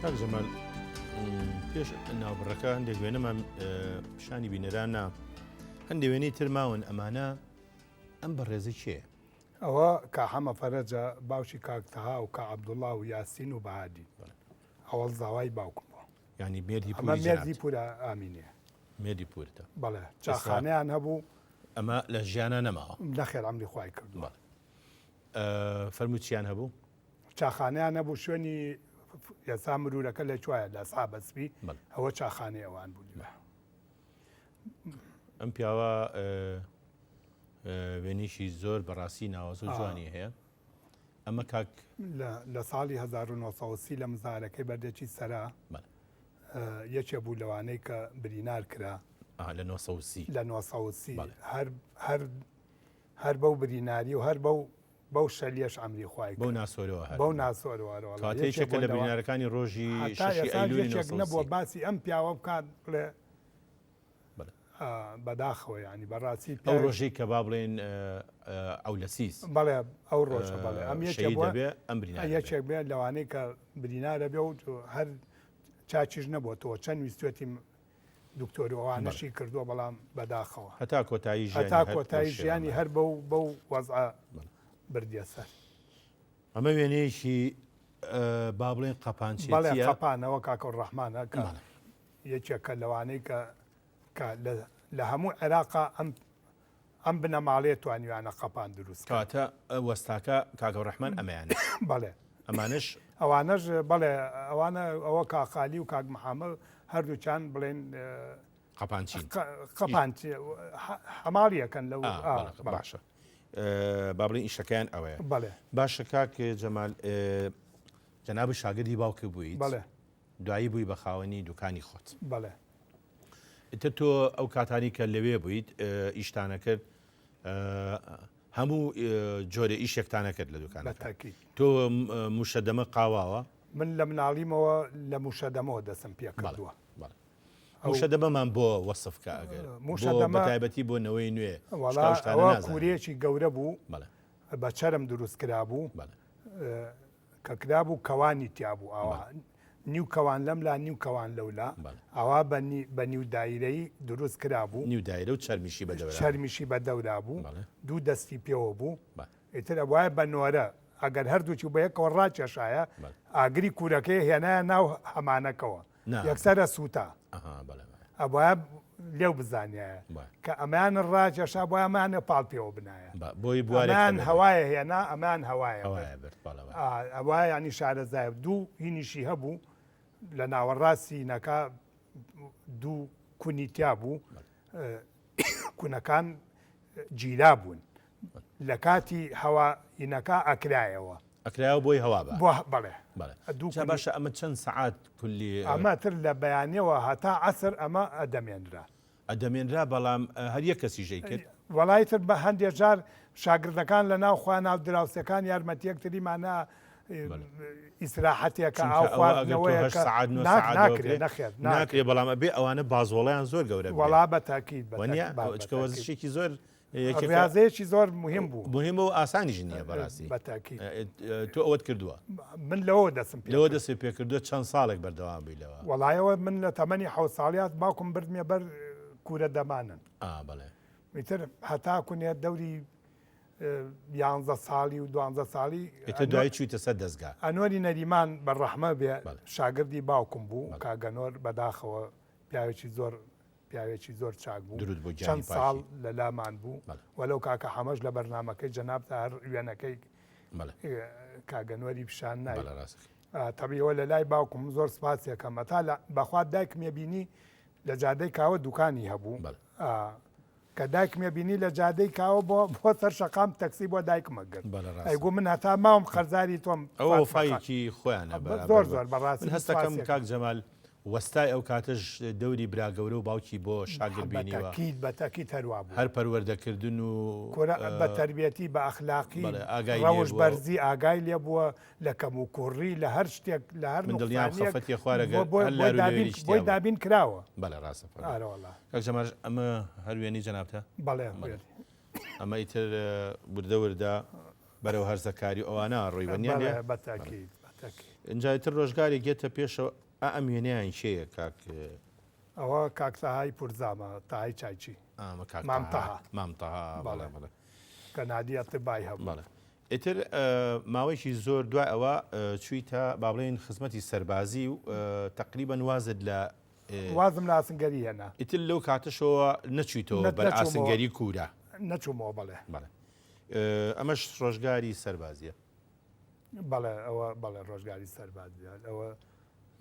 کاک جەمال پێش ناوبڕەکە هەندێک وێنەمان پیشانی بینەران نا هەندێک وێنەی تر ماون ئەمانە ئەم بەڕێزە کێ؟ ئەوە کا حەمە فەرەجە باوکی کاک تەها و کا عەبدوڵا و یاسین و بەهادین ئەوەڵ زاوای باوکم بووە ینی مێردی ئەمە مێردی پورە ئامینێ مێردی پورتە بەڵێ چاخانەیان هەبوو ئەمە لە ژیانە نەماوە نەخێر عەمری خوای کردووە فەرموو چیان هەبوو؟ چاخانەیان هەبوو شوێنی ئێستا مرورەکە لە کوایە لە سابە سپی ئەوە چاخانەی ئەوان بوو ئەم پیاوە وێنیشی زۆر بەڕاستی ناوەز و جوانی هەیە ئەمە کاک لە ساڵی 1930 لە مزارەکەی بەردێکی سەرا یەکێ بوو لەوانەی کە برینار کرا لە 930 لە 930 هەر هەر هەر بەو بریناری و هەر بەو بەو شەلیەش عەمری خوای بەو ناسۆرەوە هەر بەو ناسۆرەوە هەر وەڵا کەواتە یەکێکە لە برینارەکانی ڕۆژی هەتا شەشی ئێستا ئەیلولی یەکێک نەبووە 930. باسی ئەم پیاوە بکات بڵێ بەڵێ. ئا، بەداخەوە یانی بەڕاستی ئەو پیاوێک ڕۆژەی کە با بڵێین عەولەسیس بەڵێ ئەو ڕۆژە بەڵێ ئەم یەکێ شەهید بووە دەبێ ئەم برینار دەبێ. یەکێک بێ لەوانەی کە برینارە بێ و هەر چاکیش نەبۆتەوە چەند ویستوێتی دکتۆر و ئەوانەشی کردووە بەڵام بەداخەوە هەتا کۆتایی ژیانی هەتا هەر بەو کۆتایی شێوە ژیانی مایە. هەر بەو بەو وەزعە بەڵێ. بردیە سەر. ئەمە وێنەیەکی با بڵێن بەڵێ قەپانچێتیە. قەپانەوە کاکە ڕەحمانە کە بەڵێ. یەکێکە لەوانەی کە کە لە لە هەموو عێراقا ئەم ئەم بنەماڵەیە توانیویانە قەپان دروست کەن. کەواتە وەستاکە کاک ڕەحمان ئەمەیانە. بەڵێ. ئەمانەش؟ ئەوانەش بەڵێ ئەوانە ئەوە کاک خالی و کاک محەممەد هەردووکیان بڵێن قەپانچین. قەپانچی حەماڵیەکەن لەو باشە با بڵێن ئیشەکەیان ئەوەیە. بەڵێ. باشە کاک جەمال جەنابت شاگردی باوکت بوویت. بەڵێ. دوایی بووی بە خاوەنی دوکانی خۆت. بەڵێ. ئیتر تۆ ئەو کاتانی کە لەوێ بوویت ئیشتانە کرد هەموو جۆرە ئیشێکتانە کرد لە دوکانەکە. تۆ موشەدەمە قاواوە؟ من لە مناڵیمەوە لە موشەدەمەوە دەستم پێ کردووە. موشەدەمەمان بۆ وەسف کە ئەگەر موشەدەمە بەتایبەتی بۆ نەوەی نوێ وەڵا ئەوە کوورەیەکی گەورە بوو بە چەرم دروست کرابوو کە کرابوو کەوانی تیا بوو ئاوا نیو کەوان لەم لا نیو کەوان لەولا ئاوا بە نیو دایرەی دروست کرابوو. نیو دایرە و چەرمیشی بە دەورا بوو. چەرمیشی بە دەورا بوو. دوو دەستی پێوە بوو. ئیتر ئەبوایە بە نۆرە ئەگەر هەردووکی بە یەکەوە ڕاکێشایە ئاگری کوورەکەی هێنایە ناو هەمانەکەوە یەکسەر ئەسووتا. ئەبوایە لێو بزانیایە کە ئەمەیان ڕاکێشا بۆ ئەمانە پاڵ پێوە بنایە بۆی بوارێک ئەمان هەبێ. هەوایە هێنا ئەمان هەوایە برد. هەوایە برد بەڵێ بەڵێ. ئەوە ینی شارەزایە دوو هینیشی هەبوو لە ناوەڕاستی هینەکە دوو کونی تیا بوو کونەکان گیرا بوون لە کاتی هەوا هینەکە ئەکرایەوە. ئەکرایەوە بۆی هەوا بە. بۆ بەڵێ. بەڵێ. دوو جا باشە ئەمە چەند سەعات کولی. ئەمە تر لە بەیانیەوە هەتا عەسر ئەمە ئەدەمێنرا. ئەدەمێنرا بەڵام هەر یەک کەسیش ئەیکرد؟ وەڵای تر بە هەندێ جار شاگردەکان لە ناو خۆیان ناو دراوسێکان یارمەتی یەکتریمان نا ئیسراحەتێکە چونکە ئاو ئەوە ئەگەر تۆ هەشت خواردنەوەیەکە سەعات نۆ نا سەعات ناکرێ دەوەکرێ نەخێر ناکرێ ناکرێ. بەڵام ئەبێ ئەوانە بازۆڵەیان زۆر گەورە بێ. وەڵا بە تاکید بە وەنیە؟ تاکید با بە چونکە تاکید. وەرزشێکی زۆر یەکێکە ڕیازەیەکی زۆر مهم بوو. مهمە و ئاسانیش نییە بەڕاستی. بە تاکید. تۆ ئەوەت کردووە؟ من لەوەوە دەستم پێ لەوە کرد. دەستت پێ کردووە چەند ساڵێک بەردەوام بووی لەوە؟ وەڵایەوە من لە تەمەنی حەوت ساڵیات باوکم بردمیە بەر کوورە دەمانن. ئا بەڵێ. ئیتر هەتا کونێ دەوری یانزە ساڵی و دوانزە ساڵی ئیتر دوایی چوویتە سەر دەزگا. ئەنوەری نەریمان بە ڕەحمە بێ شاگردی باوکم بوو کاک گەنۆر بەداخەوە پیاوێکی زۆر پیاوێکی زۆر چاک بوو درود بۆ گیانی چەند ساڵ پاکی. لە لامان بوو بەڵێ. وەلەو کاکە حەمەش لە بەرنامەکەی جەنابتا هەر وێنەکەی بەڵێ. کاک گەنوەری پیشان نای. بەڵێ ڕاست دەکەی. تەبعی ئەوە لە لای باوکم زۆر سپاسی ئەکەم هەتا لە بەخوا دایکم بینی لە جادەی کاوە دوکانی هەبوو بەڵێ. کە دایکم بینی لە جادەی کاوە بۆ بۆ سەر شەقام تەکسی بۆ دایکم ئەگرت بەڵێ ڕاستە. ئەیگوو من هەتا ماوم قەرزاری تۆم ئەوە فاتمە خان. وەفایەکی خۆیانە بەرامبەر زۆر بە زۆر بەڕاستی من هەستەکەم سپاسی کاک ئەکەم. جەمال وەستای ئەو کاتەش دەوری برا گەورە و باوکی بۆ شاگرد بینیوە. بەتەکید بەتەکید هەر وا بوو. هەر پەروەردەکردن و کورە بە تەربیەتی بە ئەخلاقی بەڵێ ئاگای لێ ڕەوش بووە. بەرزی ئاگای لێ بووە لە کەموکوڕی لە هەر شتێک لە هەر من دڵنیام نوقسانیەک خەفەتی خوارە بۆ گەر بۆی هەر بۆی لار و دابین لەوێریشی بۆی تیا بوو. دابین کراوە. بەڵێ ڕاستە فەرموو. ئارە وەڵا. کاک جەمال ئەمە هەر وێنەی جەنابتە؟ بەڵێ بەڵێ. وێنەی. ئەمە ئیتر وردە وردە بەرەو هەرزەکاری و ئەوانە ڕۆی وەنیە بەڵێ لێ؟ بەتەکید بەتەکید. ئینجا ئیتر ڕۆژگارێک یەتە پێشەوە ئا ئەم وێنەیان کێیە کاک؟ ئەوە کاک تەهای پورزامە، تەهای چایچی. ئامە کاک مام تەها. مام تەها بەڵێ بەڵێ. کە نادی ئەتبای هەبوو. بەڵێ. ئیتر ماوەیەکی زۆر دوای ئەوە چوویتە با بڵێین خزمەتی سەربازی و تەقریبەن وازت لە وازم لە ئاسنگەری هێنا. ئیتر لەو کاتەشەوە نەچوویتەوە بەر ئاسنگەری کوورە؟ نەچوومەوە بەڵێ. بەڵێ. ئەمەش ڕۆژگاری سەربازیە. بەڵێ ئەوە بەڵێ ڕۆژگاری سەربازیە ئەوە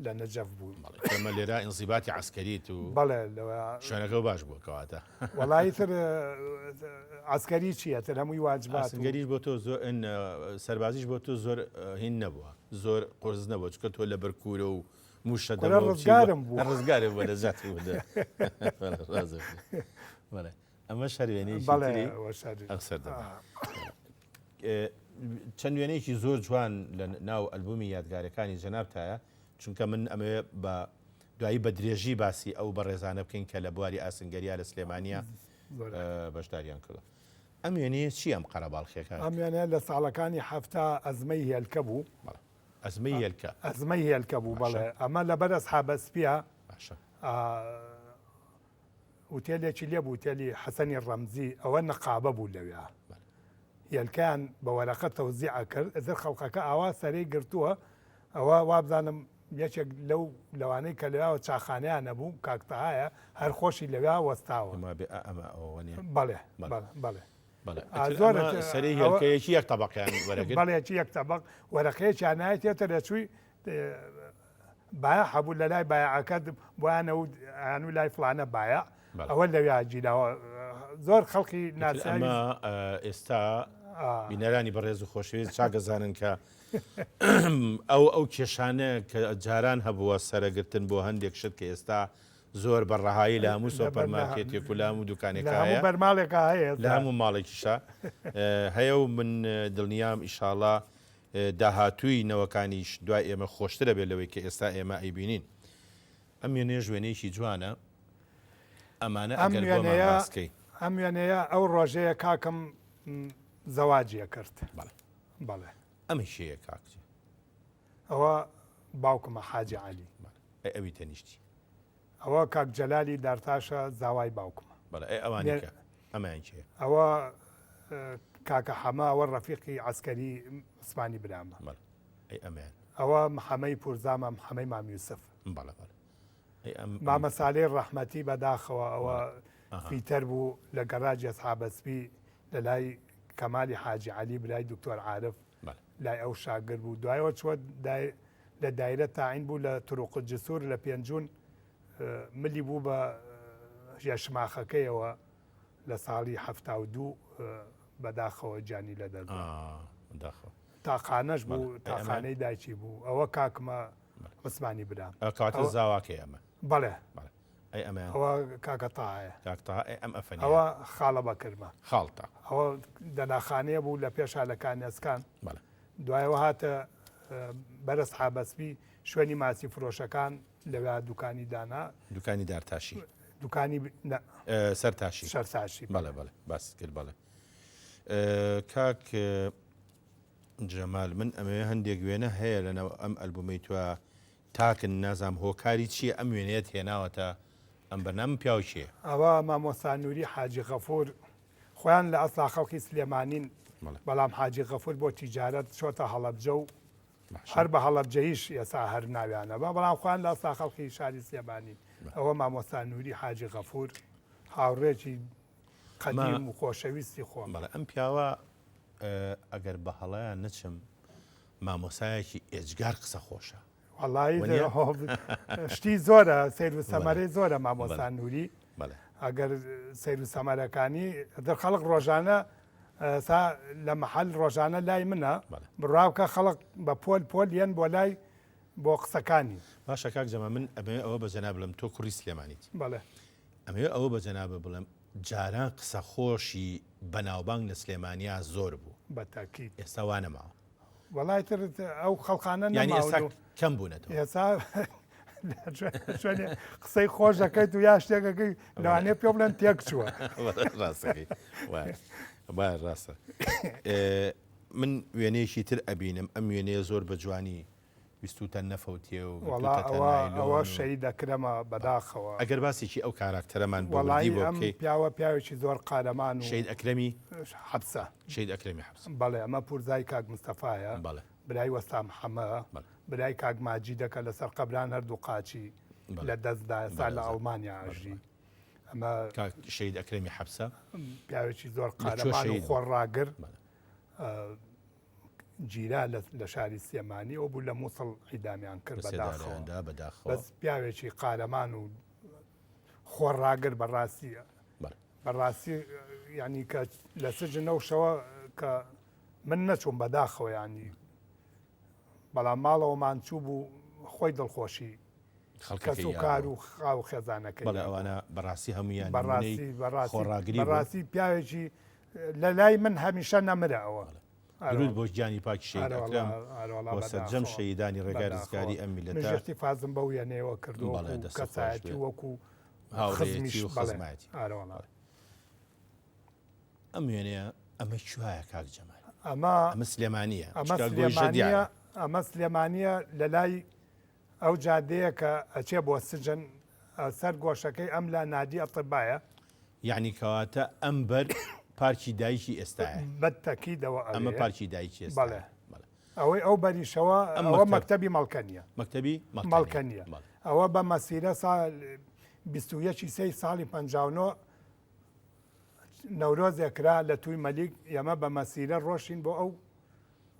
لە نەجەف بوو. بەڵێ ئێمە لێرە ئینزیباتی عەسکەریت و بەڵێ لەوە شوێنەکە باش بووە کەواتە. وەڵایی تر عەسکەری چییە تر هەمووی واجبات و ئاسنگەریش بۆ تۆ زۆر سەربازیش بۆ تۆ زۆر هین نەبووە زۆر قورس نەبووە چونکە تۆ لەبەر کوورە و مووشە کورە دەمەوە چی بووە ڕزگارم بوو. ڕزگارم بووە نەجاتم بوو ڕازم بەڵێ ئەمەش هەر وێنەیەکی بەڵێ تری ئەوەش هەر ئەو سەردەمە. چەند وێنەیەکی زۆر جوان لە ناو ئەلبومی یادگارەکانی جەنابتایە، چونکە من ئەمەوێ بە دوایی بە درێژی باسی ئەو بەڕێزانە بکەین کە لە بواری ئاسنگەریا لە سلێمانیا بەشداریان کردووە. ئەم وێنەیە چییە ئەم قەرەباڵخیەکە؟ ئەم وێنەیە لە ساڵەکانی 70 ئەزمەی هێلکە بوو. ئەزمەی هێلکە. ئەزمەی هێلکە بوو بەڵێ. ئەمە لەبەر ئەسحابە سپیە. باشە. ئوتێلێکی لێ بوو ئوتێلی حەسەنی ڕەمزی ئەوە نەقابە بوو لەوێ هێلکەیان بە وەرەقە تەوزیع ئەکرد ئەزر خەڵقەکە ئاوا سەرەی گرتووە ئەوە وابزانم یەکێک لەو لەوانەی کە لەوێوە چاخانەیان نەبوو کاک تەهایە هەر خۆشی لەوێ وەستاوە ئەمە بێ ئەمە ئەوە نیە بەڵێ بەڵێ بەڵێ بەڵێ زۆر سەری هێلکەیەکی یەک تەبەقیان وەرەگرت بەڵێکی یەک تەبەق وەرەقەیەکیان نایەتێتە دەچووی بایەع هەبوو لە لای بایەعەکە بۆیانە و ئەیان و لای فڵانە بایەع ئەوە لەویا گیراوە زۆر خەڵکی ناسیاوی ئەمە ئێستا بینەرانی بەڕێز و خۆشەویست چاکەزانن کە ئەو ئەو کێشانە کە جاران هەبووە سەرەگرتن بۆ هەندێک شت کە ئێستا زۆر بە ڕەهایی لە هەموو سۆپەرمارکێتێک و لە هەموو دوکانێکا هەیە بەرماڵێکا هەیە لە هەموو ماڵێکیشە هەیە و من دڵنیام ئیشاڵا داهاتووی نەوەکانیش دوای ئێمە خۆشتر ئەبێت لەوەی کە ئێستا ئێمە ئەیبینین. ئەم وێنەیەش وێنەیەکی جوانە. ئەمانە ئەم ئەگەر بۆمان وێنەیە باس کەی. ئەم وێنەیە ئەو ڕۆژەیە کاکم زەواجی ئەکرد. بەڵێ. بەڵێ. ئەمە کێیە کاک جێ؟ ئەوە باوکمە حاجی عەلی. بەڵێ. ئەی ئەوی تەنیشتی؟ ئەوە کاک جەلالی دارتاشە زاوای باوکمە. بەڵێ. ئەی ئەوانی کە؟ ئەمەیان کێیە؟ ئەوە کاکە حەمە ئەوە ڕەفیقی عەسکەری عوسمانی برامە. بەڵێ. ئەی ئەمەیان؟ ئەوە محەمەی پورزامە محەمەی مام یوسف. بەڵێ بەڵێ. ئەی ئەم مامە سالەی ڕەحمەتی بەداخەوە ئەوە فیتەر بوو لە گەراجی ئەسحابە سپی لە لای کەمالی حاجی عەلی برای دکتۆر عارف لای ئەو شاگرد بوو دوایەوە چوە لە دایرە تاعین بوو لە طرق الجسور لە پێنجون ملی بوو بە ژێرشماخەکەیەوە لە ساڵی 72 بەداخەوە گیانی لە دەست تاقانەش بوو تاقانەی دایکی بوو ئەوە کاکمە عوسمانی برام کاتە زاواکەی ئەمە بەڵێ ئەی ئەمەیان ئەوە کاکە تاهایە. کاک تاها ئەی ئەم ئەفەنیە. ئەوە خاڵە بەکرمە. خاڵتە. ئەوە دەناخانەیە بوو لە پێشا لە کانێسکان. بەڵێ. دوایەوە هاتە بەرە سحابەسپی شوێنی ماسی فرۆشەکان لەوێ دوکانی دانا. دوکانی دارتاشی. دوکانی نە. سەرتاشی. سەرتاشی. بەڵێ بەڵێ باست کرد بەڵێ. کاک جەمال من ئەمەوێ هەندێک وێنە هەیە لەناو ئەم ئەلبومەی تۆ تاکن نازام هۆکاری چیە ئەم وێنەیەت هێناوەتە ئەم بەرنامە پیاو کێیە؟ ئەوە مامۆستا نوری حاجی غەفور خۆیان لە ئەسڵا خەڵکی سلێمانین بەڵام حاجی غەفور بۆ تیجارەت چۆتە هەڵەبجە و هەر بە هەڵەبجەیش ئێسا هەر ناویانە بە بەڵام خۆیان لە ئەسڵا خەڵکی شاری سلێمانین ئەوە مامۆستا نوری حاجی غەفور هاوڕێکی قەدیم و خۆشەویستی خۆم. بەڵێ ئەم پیاوە ئەگەر بە هەڵەیان نەچم مامۆسایەکی ئێجگار قسە خۆشە. وەڵایی شتی زۆرە سەیر و سەمەرەی زۆرە مامۆستا نوری ئەگەر سەیر و سەمەرەکانی در خەڵک ڕۆژانە سا لە محل ڕۆژانە لای منە بڕاوکە خەڵک بە پۆل پۆل یەن بۆ لای بۆ قسەکانی. باشە کاک جەمال من ئەمەوێ ئەوە بە جەناب بڵێم تۆ کوڕی سلێمانیت. بەڵێ. ئەمەوێ ئەوە بە جەنابت بڵێم جاران قسە خۆشی بەناوبانگ لە سلێمانیا زۆر بوو. بە تاکید. ئێستا وا نەماوە. وەڵا ئیتر ئەو خەڵقانە یانی نەماون ئێستا و کەم بوونەتەوە. ئێستا شوێنێ قسەی خۆش دەکەیت و یا شتێک ئەکەی لەوانەیە پێ بڵێن تێک چووە. ڕاستەکەی وایە وایە ڕاستە. من وێنەیەکی تر ئەبینم ئەم وێنەیە زۆر بە جوانی. ویستوتە نەفەوتێ و وەڵا گرتوتەتە ئەوە نایلۆن ئەوە و شەهید ئەکرەمە بەداخەوە. ئەگەر باسێکی ئەو کاراکتەرەمان بۆ وردی وەڵایی بۆ ئەم بکەی. پیاوە پیاوێکی زۆر قارەمان و شەهید ئەکرەمی. حەپسە. شەهید ئەکرەمی حەپسە. بەڵێ ئەمە پورزای کاک مستەفایە. بەڵێ. برای وەستا محەمە. بەڵێ. برای کاک ماجیدە کە لەسەر قەبران هەردوو قاچی بەڵێ. لە دەست دا ئێستا بەڵێ لە ئەزانم. ئەڵمانیا بەڵێ ئەژی. بەڵێ. ئەمە. کاک شەهید ئەکرەمی حەپسە. پیاوێکی زۆر لە کوێ قارەمان و شەهید بوو؟ خۆڕاگر. بەڵێ. گیرا لە شاری سلێمانی ئەو بوو لە مووسڵ عیدامیان کرد بەداخەوە بەداخەوە بەس پیاوێکی قارەمان و خۆڕاگر بەڕاستی بەڕاستی ینی کە لە سجن ئەو شەوە کە من نەچووم بەداخەوە ینی بەڵام ماڵەوەمان چوو بوو خۆی دڵخۆشی خەڵکەکەی کەس و کار و خاو خێزانەکەی بەڵێ ئەوانە بەڕاستی هەمویان بەڕاستی بەڕاستی خۆڕاگری بوون. بەڕاستی پیاوێکی لە لای من هەمیشە نەمرە ئەوە. درود بۆ گیانی پاکی شەهید ئەکرەم ئەرێ و سەرجەم بەداخەوە. شەهیدانی ڕێگای بەداخەوە. ڕزگاری ئەم منیش میللەتە. ئیحتیفازم بەو وێنەیەوە کردووە بەڵێ وەکو دەستت خۆش کەسایەتی بێ. و وەکو هاوڕێیەتی خزمیش و بەڵێ خزمایەتی. ئەرێ ئەم وێنەیە ئەمە کوایە کاک جەمال؟ ئەمە ئەمە سلێمانییە ئەمە چونکە گۆیژە سلێمانییە دیارە. ئەمە سلێمانییە لە لای ئەو جادەیە کە ئەچێ بۆ سجن سەر گۆشەکەی ئەم لا نادی ئەتبایە. یەعنی کەواتە ئەم بەر پارکی دایکی ئێستایە. بە تەکیدەوە ئەوێ. ئەمە پارکی دایکی ئێستایە. بەڵێ. ئەوەی ئەو بەریشەوە ئەوە مەکتەبی مەڵکەنیە. مەکتەبی مەڵکەنیە. ئەوە بە مەسیرە ساڵ 21 سێی ساڵی 59 نەورۆزێک کرا لە توی مەلیک ئێمە بە مەسیرە ڕۆشین بۆ ئەو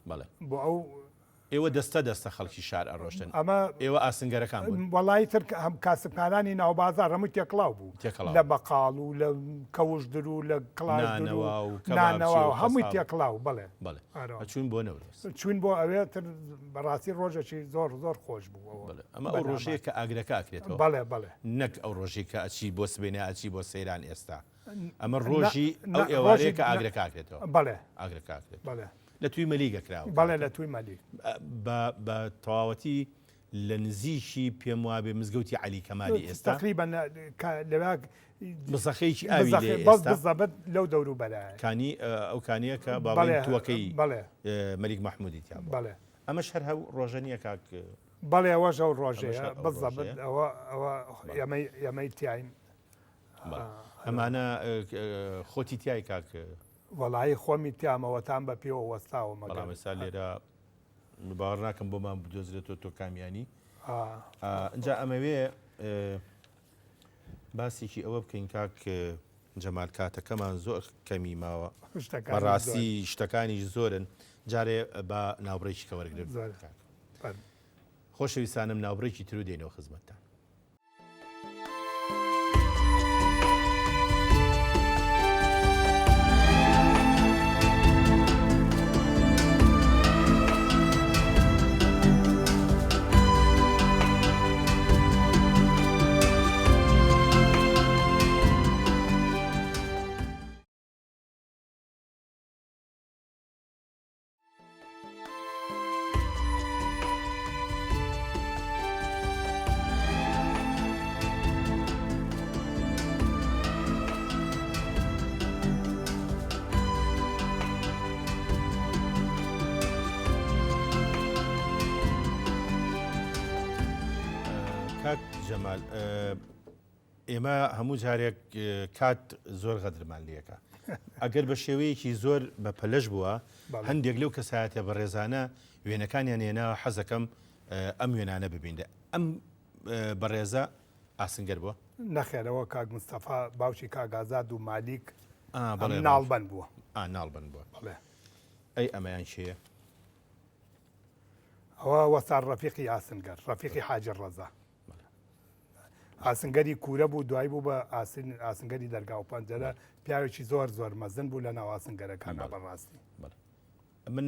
بەڵێ. بۆ ئەو ئێوە دەستە دەستە خەڵکی شار ئەڕۆشتن. ئەمە ئێوە ئاسنگەرەکان بوون؟ وەڵایی تر هەم کاسبکارانی ناوبازاڕ هەمووی تێکڵاو بوو. تێکەڵاو. لە بەقاڵ و لە کەوش در و لە کڵاش در و نانەوا و کەبابچی نانەوا و و هەمووی قەساب. تێکڵاو بەڵێ. بەڵێ. ئارەوە. ئەچوون بۆ نەورۆز. چووین بۆ ئەوێ تر بەڕاستی ڕۆژێکی زۆر زۆر خۆش بوو ئەوە. بەڵێ. ئەمە ئەو ڕۆژەیە کە ئاگرەکە ئەکرێتەوە. بەڵێ بەڵێ. نەک ئەو ڕۆژەی کە ئەچی بۆ سبەینێ ئەچی بۆ سەیران ئێستا. ئەمە ڕۆژی ئەو ئێوارەیە کە ئاگرەکە ئاکرێتەوە. بەڵێ. ئاگرەکە ئاکرێتەوە. بەڵێ. لە توی مەلیگە کراوە. بەڵێ لە توی مەلیگ. بە تەواوەتی لە نزیکی پێم وابێ مزگەوتی عەلی کەمالی ئێستا. تەقریبەن لەوێ بزەخەیەکی ئاوی لێ ئێستا. بزەبت لەو دەوروبەرایە. کانی ئەو کانیە کە با بڵێین تووەکەی مەلیک مەحموودی تیا بووە. بەڵێ. ئەمەش هەر ئەو ڕۆژە نییە کاک؟ بەڵێ ئەوەش ئەو ڕۆژەیە بزەبت ئەوە ئەوە ئێمەی ئێمەی تیاین. ئەمانە خۆتی تای کاک؟ وەڵایی خۆمی تیامەوە تام بە پێوە وەستاوە مەگەر. بەڵام ئێستا لێرە باوەڕ ناکەم بۆمان بدۆزرێتەوە تۆ کامیانی. ئینجا ئەمەوێ باسێکی ئەوە بکەین کاک جەمال کاتەکەمان زۆر کەمی ماوە بەڕاستی شتەکانیش زۆرن جارێ بە ناوبڕێکی کە وەرگرن خۆشەویستانم ناوبڕێکی تر و دێنەوە خزمەتتان. کاک جەمال ئێمە هەموو جارێک کات زۆر غەدرمان لەکە ئەگەر بە شێوەیەکی زۆر بە پەلەش بووە هەندێک لەو کەسایەتە بەڕێزانە وێنەکانیان هێناوە حەزەکەم ئەم وێنانە ببینرێ ئەم بەڕێزە ئاسنگەر بووە؟ نەخێرەوە کاک مستەفا باوکی کاک ئازاد و مالیک ناڵبەند بووە. ناڵبەند بووە. بەڵێ. ئەی ئەمەیان کێیە؟ ئەوە وەستا ڕەفیقی ئاسنگەر، ڕەفیقی حاجی ڕەزا. ئاسنگەری کوورە بوو دوای بوو بە ئاسنگەری دەرگا و پەنجەرە پیاوێکی زۆر زۆر مەزن بوو لە ناو ئاسنگەرەکانە بەڕاستی. من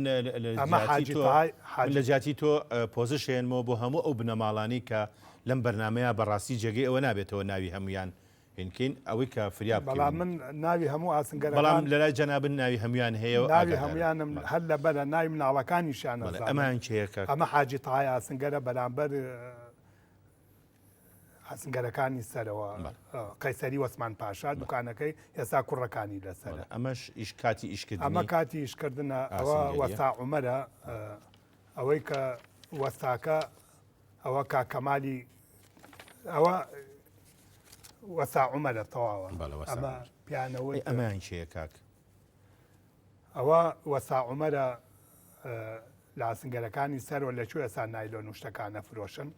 لە جیاتی تۆ پۆزش هێنمەوە بۆ هەموو ئەو بنەماڵانەی کە لەم بەرنمەیە بەڕاستی جێگەی ئەوە نابێتەوە ناوی هەمویان هینکەین ئەوەی کە فریا بەڵام من ناوی هەموو ئاسنگەر بەڵام لە لای جەنابن ناوی هەمویان هەیە و ناوی هەمویانم هەر لەبەرە ناوی مناڵەکانیشیان ئەمان کێیە ئەمە حاجی تای ئاسنگەرە بەرامبەر ئاسنگەرەکانی سەرەوە قەیسەری وەسمان پاشا دوکانەکەی ئێستا کوڕەکانی لەسەرە. ئەمەش ئیش کاتی ئیشکردنی ئەمە کاتی ئیشکردنە ئەوە وەستا عومەرە ئەوەی کە. وەستاکە ئەوە کاک کەمالی ئەوە وەسا عومەرە تەواوە ئەمە پیانەوە ئەمەیان کێیە کاک؟ ئەوە وەسا عومەرە لە ئاسنگەرەکانی سەرەوە لە کوێ ئێستا نایلۆن و شتەکانە فرۆشن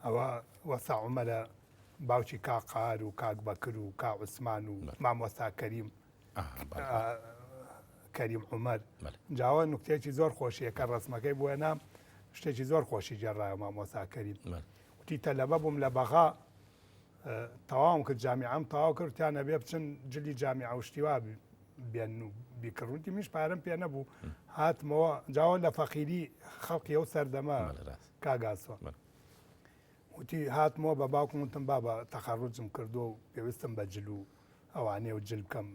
ئەوە وەسا عومەرە باوکی کاک قار و کاک بەکر و کا عوسمان و مامۆستا کەریم کەریم عومەر جاوە نوکتەیەکی زۆر خۆشیە کە ڕسمەکەی بۆ نام شتێکی زۆر خۆشی گێڕایە مامۆستا کەریم وتی تەلەبە بووم لە بەغا تەواوم کرد جامیعەم تەواو کرد تیان ئەبێ بچن جلی جامیعە و شتی وا بێن و بیکڕن وتی منیش پارەم پێ نەبوو هاتمەوە جاوە لە فەقیری خەڵکی ئەو سەردەمە کاگاسۆ وتی هاتمەوە بە باوکم وتم بابە تەخەڕوجم کردووە و پێویستم بە جل و ئەوانەیە و جل بکەم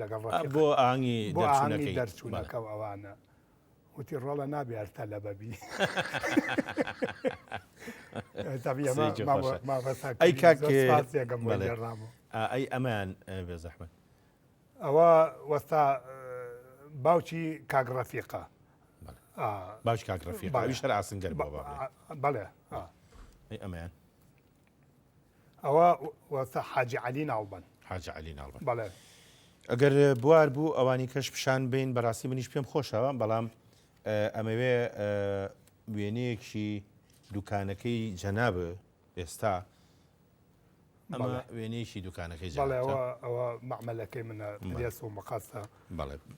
لەگەڵ ڕەفیق بۆ ئاهەنگی بۆ ئاهەنگی دەرچوونەکە و ئەوانە وتی ڕۆڵە نابێ هەر تەلەبە بی. ئەی کاک ئەی ئەمەیان بێ زەحمەت. ئەوە وەستا باوکی کاک ڕەفیقە. باوکی کاک ڕەفیق ئەویش هەر ئاسنگەر بووە. بەڵێ. ئەی ئەمەیان. ئەوە وەستا حاجی عەلی ناڵبەند. حاجی عەلی ناڵبەند. بەڵێ. ئەگەر بوار بوو ئەوانی کەش پیشان بین بەڕاستی منیش پێم خۆشە بەڵام ئەمەوێ وێنەیەکی دوکانەکەی جەناب ئێستا ئەمە وێنەیەکی دوکانەکەی بەڵێ ئەوە مەعمەلەکەی منە پرێس و مقەسە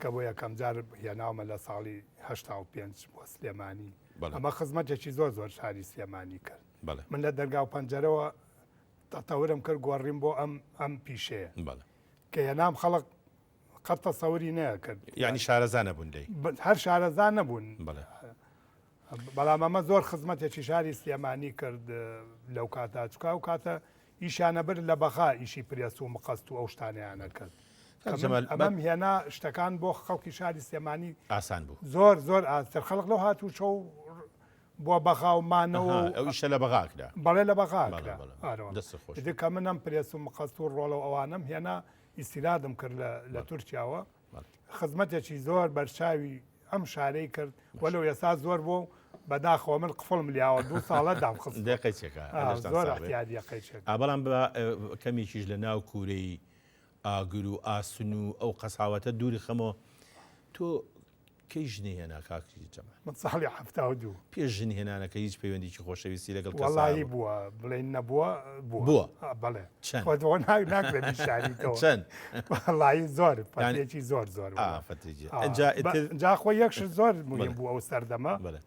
کە بۆ یەکەم جار هێناومە لە ساڵی 85 بۆ سلێمانی ئەمە خزمەتێکی زۆر زۆر شاری سلێمانی کرد من لە دەرگا و پەنجەرەوە تەتەورم کرد گۆڕیم بۆ ئەم ئەم پیشەیە کە هێنام خەڵک قەت تەسەوری نەکرد یعنی شارەزا نەبوون لێی هەر شارەزا نەبوون بەڵام ئەمە زۆر خزمەتێکی شاری سلێمانی کرد لەو کاتە چکا و کاتە ئیشانە برد لە بەغا ئیشی پرێس و مقەست و ئەو شتانیانە کرد ئەمەم هێنا شتەکان بۆ خەڵکی شاری سلێمانی ئاسان بوو زۆر زۆر ئاستر خەڵک لەو هاتوو چۆ بۆ بەغا و مانەوە ئەو ئیشە لە بەغا کرا بەڵێ لە بەغا کرا کە منم پرێس و مقەست و ڕۆڵە و ئەوانم هێنا ئیستیرادم کرد لە تورکیاوە خزمەتێکی زۆر بەرچاوی ئەم شارەی کرد وەلو ئێستا زۆر بوو و بەداخەوە من قفڵم لیاوە دوو ساڵە دام خست دقیچێکە زۆر احتیاجیە قەیچێک بەڵام بە کەمێکیش لە ناو کوورەی ئاگر و ئاسن و ئەو قەساوەتە دووری خەمەوە تۆ کەی ژنی هێنا کاک جەمال؟ من ساڵی 72. پێش ژن هێنانەکە هیچ پەیوەندیکی خۆشەویستی لەگەڵ کەسا وەڵاهی بووە بڵێین نەبووە بووە. بووە؟ بەڵێ. چەند؟ خۆت بۆ ناکرێت بیشاریتەوە. چەند؟ وەڵاهی زۆر فەترێکی زۆر زۆر بووە. فەترێکی. ئینجا ئیتر جا خۆی یەک شت زۆر موهیم بوو ئەو سەردەمە. بەڵێ.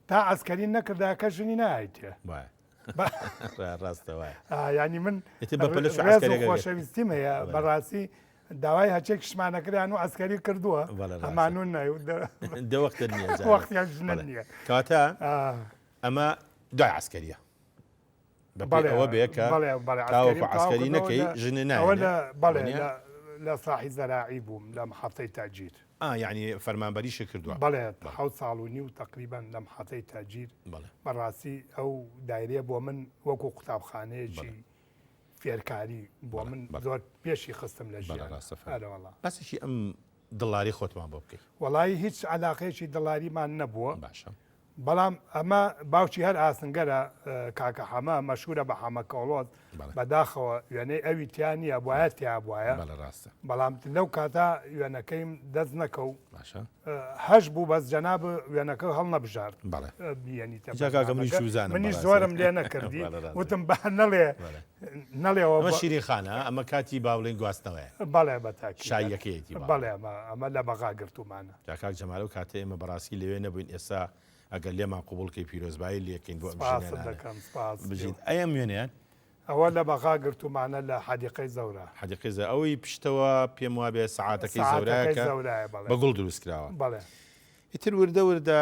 تا عەسکەری نەکردایە کەس ژنی نایتێ. وایە. ڕاستە وایە. یانی من ئیتر بە پەلە چوو ڕێز و عەسکەریەکە خۆشەویستیم هەیە بەڕاستی داوای هەچێکیشمان نەکریان و عەسکەری کردووە ئەمانون دە وەختە نییە وەختیان ژنە نییە کەواتە ئەمە دوای عەسکەریە بەڵێ ئەوە بێ کە تاوەکو عەسکەری نەکەی ژنە نایە بەڵێ لە ساحی زەراعی بووم لە محەتەی تاجیر یعنی فەرمانبەریشی کردووە بەڵێ حەوت ساڵ و نیو تقریبان لە محەتەی تاجیر بەڕاستی ئەو دایرەیە بۆ من وەکو قوتابخانەیەکی فێرکاری بۆ من زۆر پێشی خستم لە ژیان ئەرەوەڵا. باسێکی ئەم دڵاری خۆتمان بۆ بکەی. وەڵایی هیچ عەلاقەیەکی دڵاریمان نەبووە. باشە. بەڵام ئەمە باوکی هەر ئاسنگەرە کاکە حەمە مەشهورە بە حەمە کۆڵۆز بەداخەوە وێنەی ئەوی تیا نییە بوایە تیا بوایە بەڵێ ڕاستە. بەڵام لەو کاتە وێنەکەیم دەست نەکەو باشە. هەش بوو بەس جەناب وێنەکە هەڵنەبژارد بەڵێ. بیەنیتە جا کاکە منیش بەرنامەکە. چوزانم منیش بەڕاستی. زۆرم لێ نەکردی بەڵێ ڕاستە. وتم با نەڵێ بەڵێ. نەڵێەوە ئەمە شیرین خانە ئەمە کاتی با بڵێین گواستنەوەیە. بەڵێ بە تاکید. شاییەکەیەتی با بەڵێ ئەمە ئەمە لە بەغا گرتوومانە. جا کاک جەمال ئەو کاتە ئێمە بەڕاستی لەوێ نەبووین ئێستا ئەگەر لێمان قبوڵ کەی پیرۆزبایی لێکەین بۆ ئەم سپاست ژنێنانە. دەکەم سپاس. بژیت. ئەی ئەم وێنەیان؟ ئەوە لە بەغا گرتوومانە لە حەدیقەی زەورا. حەدیقەی زەورا ئەوەی پشتەوە پێم وابێ سەعاتەکەی زەورایە سەعاتەکەی کە زەورایە بەڵێ. بە گوڵ دروست کراوە. بەڵێ. ئیتر وردە وردە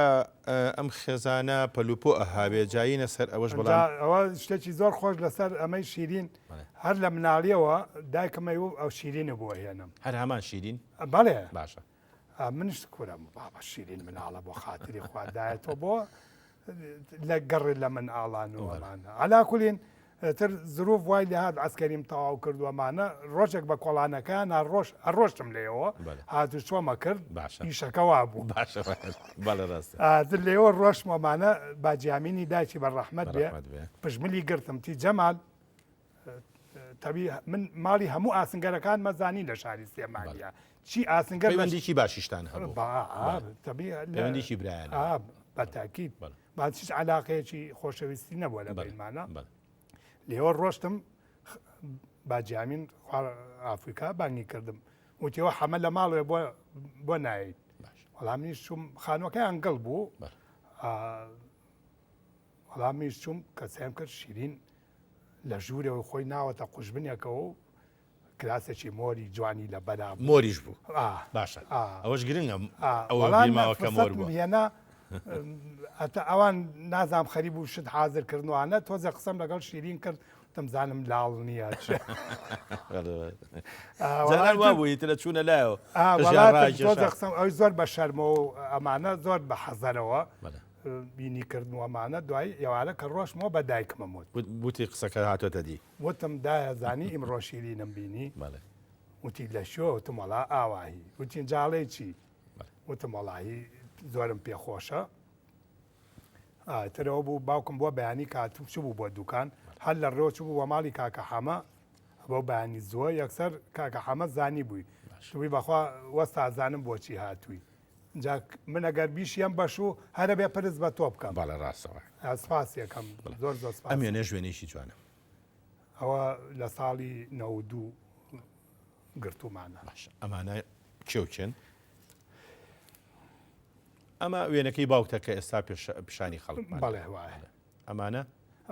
ئەم خێزانە پەلوپۆ ئەهاوێ جایینە سەر ئەوەش ئینجا بەڵام. ئەوە شتێکی زۆر خۆش لەسەر ئەمەی شیرین بەڵێ. هەر لە مناڵیەوە دایکم ئەیوو ئەو شیرینە بۆ ئەهێنم. هەر هەمان شیرین؟ بەڵێ. باشە. منیش کورە بابە شیرین مناڵە بۆ خاتری خوا دایە تۆ بۆ لە گەڕێ لە من ئاڵان و ئەمانە عەلا کولین. تر زروف وای لێهات عەسکەریم تەواو کرد و ئەمانە ڕۆژێک بە کۆڵانەکەیانا ڕۆژ ئەڕۆشتم لێیەوە بەلێ. هاتوچۆمە کرد باشە. ئیشەکە وابوو. باشە بەڵێ ڕاستە. ئاتر لێوە ڕۆشتم ئەمانە باجیامینی دایکی بە ڕەحمەت بە بێ ڕەحمەت بێ. پشتملی گرتم تی جەمال تەبی من ماڵی هەموو ئاسنگەرەکان مەزانی لە شاری سلێمانیە چی ئاسنگەر لە پەیوەندیکی باشیشتان هەبوو. با بەڵێ. تەبی لە پەیوەندیکی برایانە. ئا بە تاکید. بەڵێ. باس هیچ عەلاقەیەکی خۆشەویستی نەبووە لە بەینمانە. لێوە ڕۆشتم باجیامین ئافریکا بانگی کردم وتیەوە حەمە لە ماڵێ بۆ بۆ نایت وەڵام منیش چوم خانوەکەیان گڵ بوو وەڵام منیش چوم کە سێم کرد شیرین لە ژوورەوە خۆی ناوەتە قوژبنێکەوە و کراسێکی مۆری جوانی لە بەرا بوو. مۆریش بوو باشە ئەوەش گرنگە ئەوە بیرماوە کە مۆر بووە. هێنا ئەتە ئەوان نازام خەریب و شت حاضر کردنوانە تۆزە قسەم لەگەڵ شیرین کرد وتم زانم لاڵ نییە جاران وا بوو ئیتر چوونە لایەوە تۆزە قسەم ئەوی زۆر بە شەرمەوە ئەمانە زۆر بە حەزەرەوە بینی کردنوەمانە دوای ئێوارە کە ڕۆشمەوە بە دایکمم وت. وتی قسەکە هاتۆتە دی. وتم دایە زانی ئیمڕۆ شیرینم بینی؟ بەڵێ. وتی لە کوێ؟ وتم وەڵا ئاواهی. وتی جا ئەڵێی چی؟ وتم وەڵاهی زۆرم پێ خۆشە. ئیتر ئەوە بوو باوکم بۆ بەیانی کات چبوو بۆ دوکان هەر لە ڕێوە چبوو بۆ ماڵی کاکە حەمە بۆ بەیانی زووە یەکسەر کاکە حەمە زانی بووی شوی بەخوا وەستا زانم بۆچی هاتووی جا من ئەگەر بیشیەم بەشوو هەرە بێ پرس بە تۆ بکەم. بەڵێ ڕاستە وایە. سپاس یەکەم زۆر زۆر سپاس. ئەم وێنەیەش وێنەیەکی جوانە. ئەوە لە ساڵی 92 گرتوومانە. باشە ئەمانە کێ و کێن؟ ئەمە وێنەکەی باوکتە کە ئێستا پیشانی خەڵکمان. بەڵێ وایە. ئەمانە؟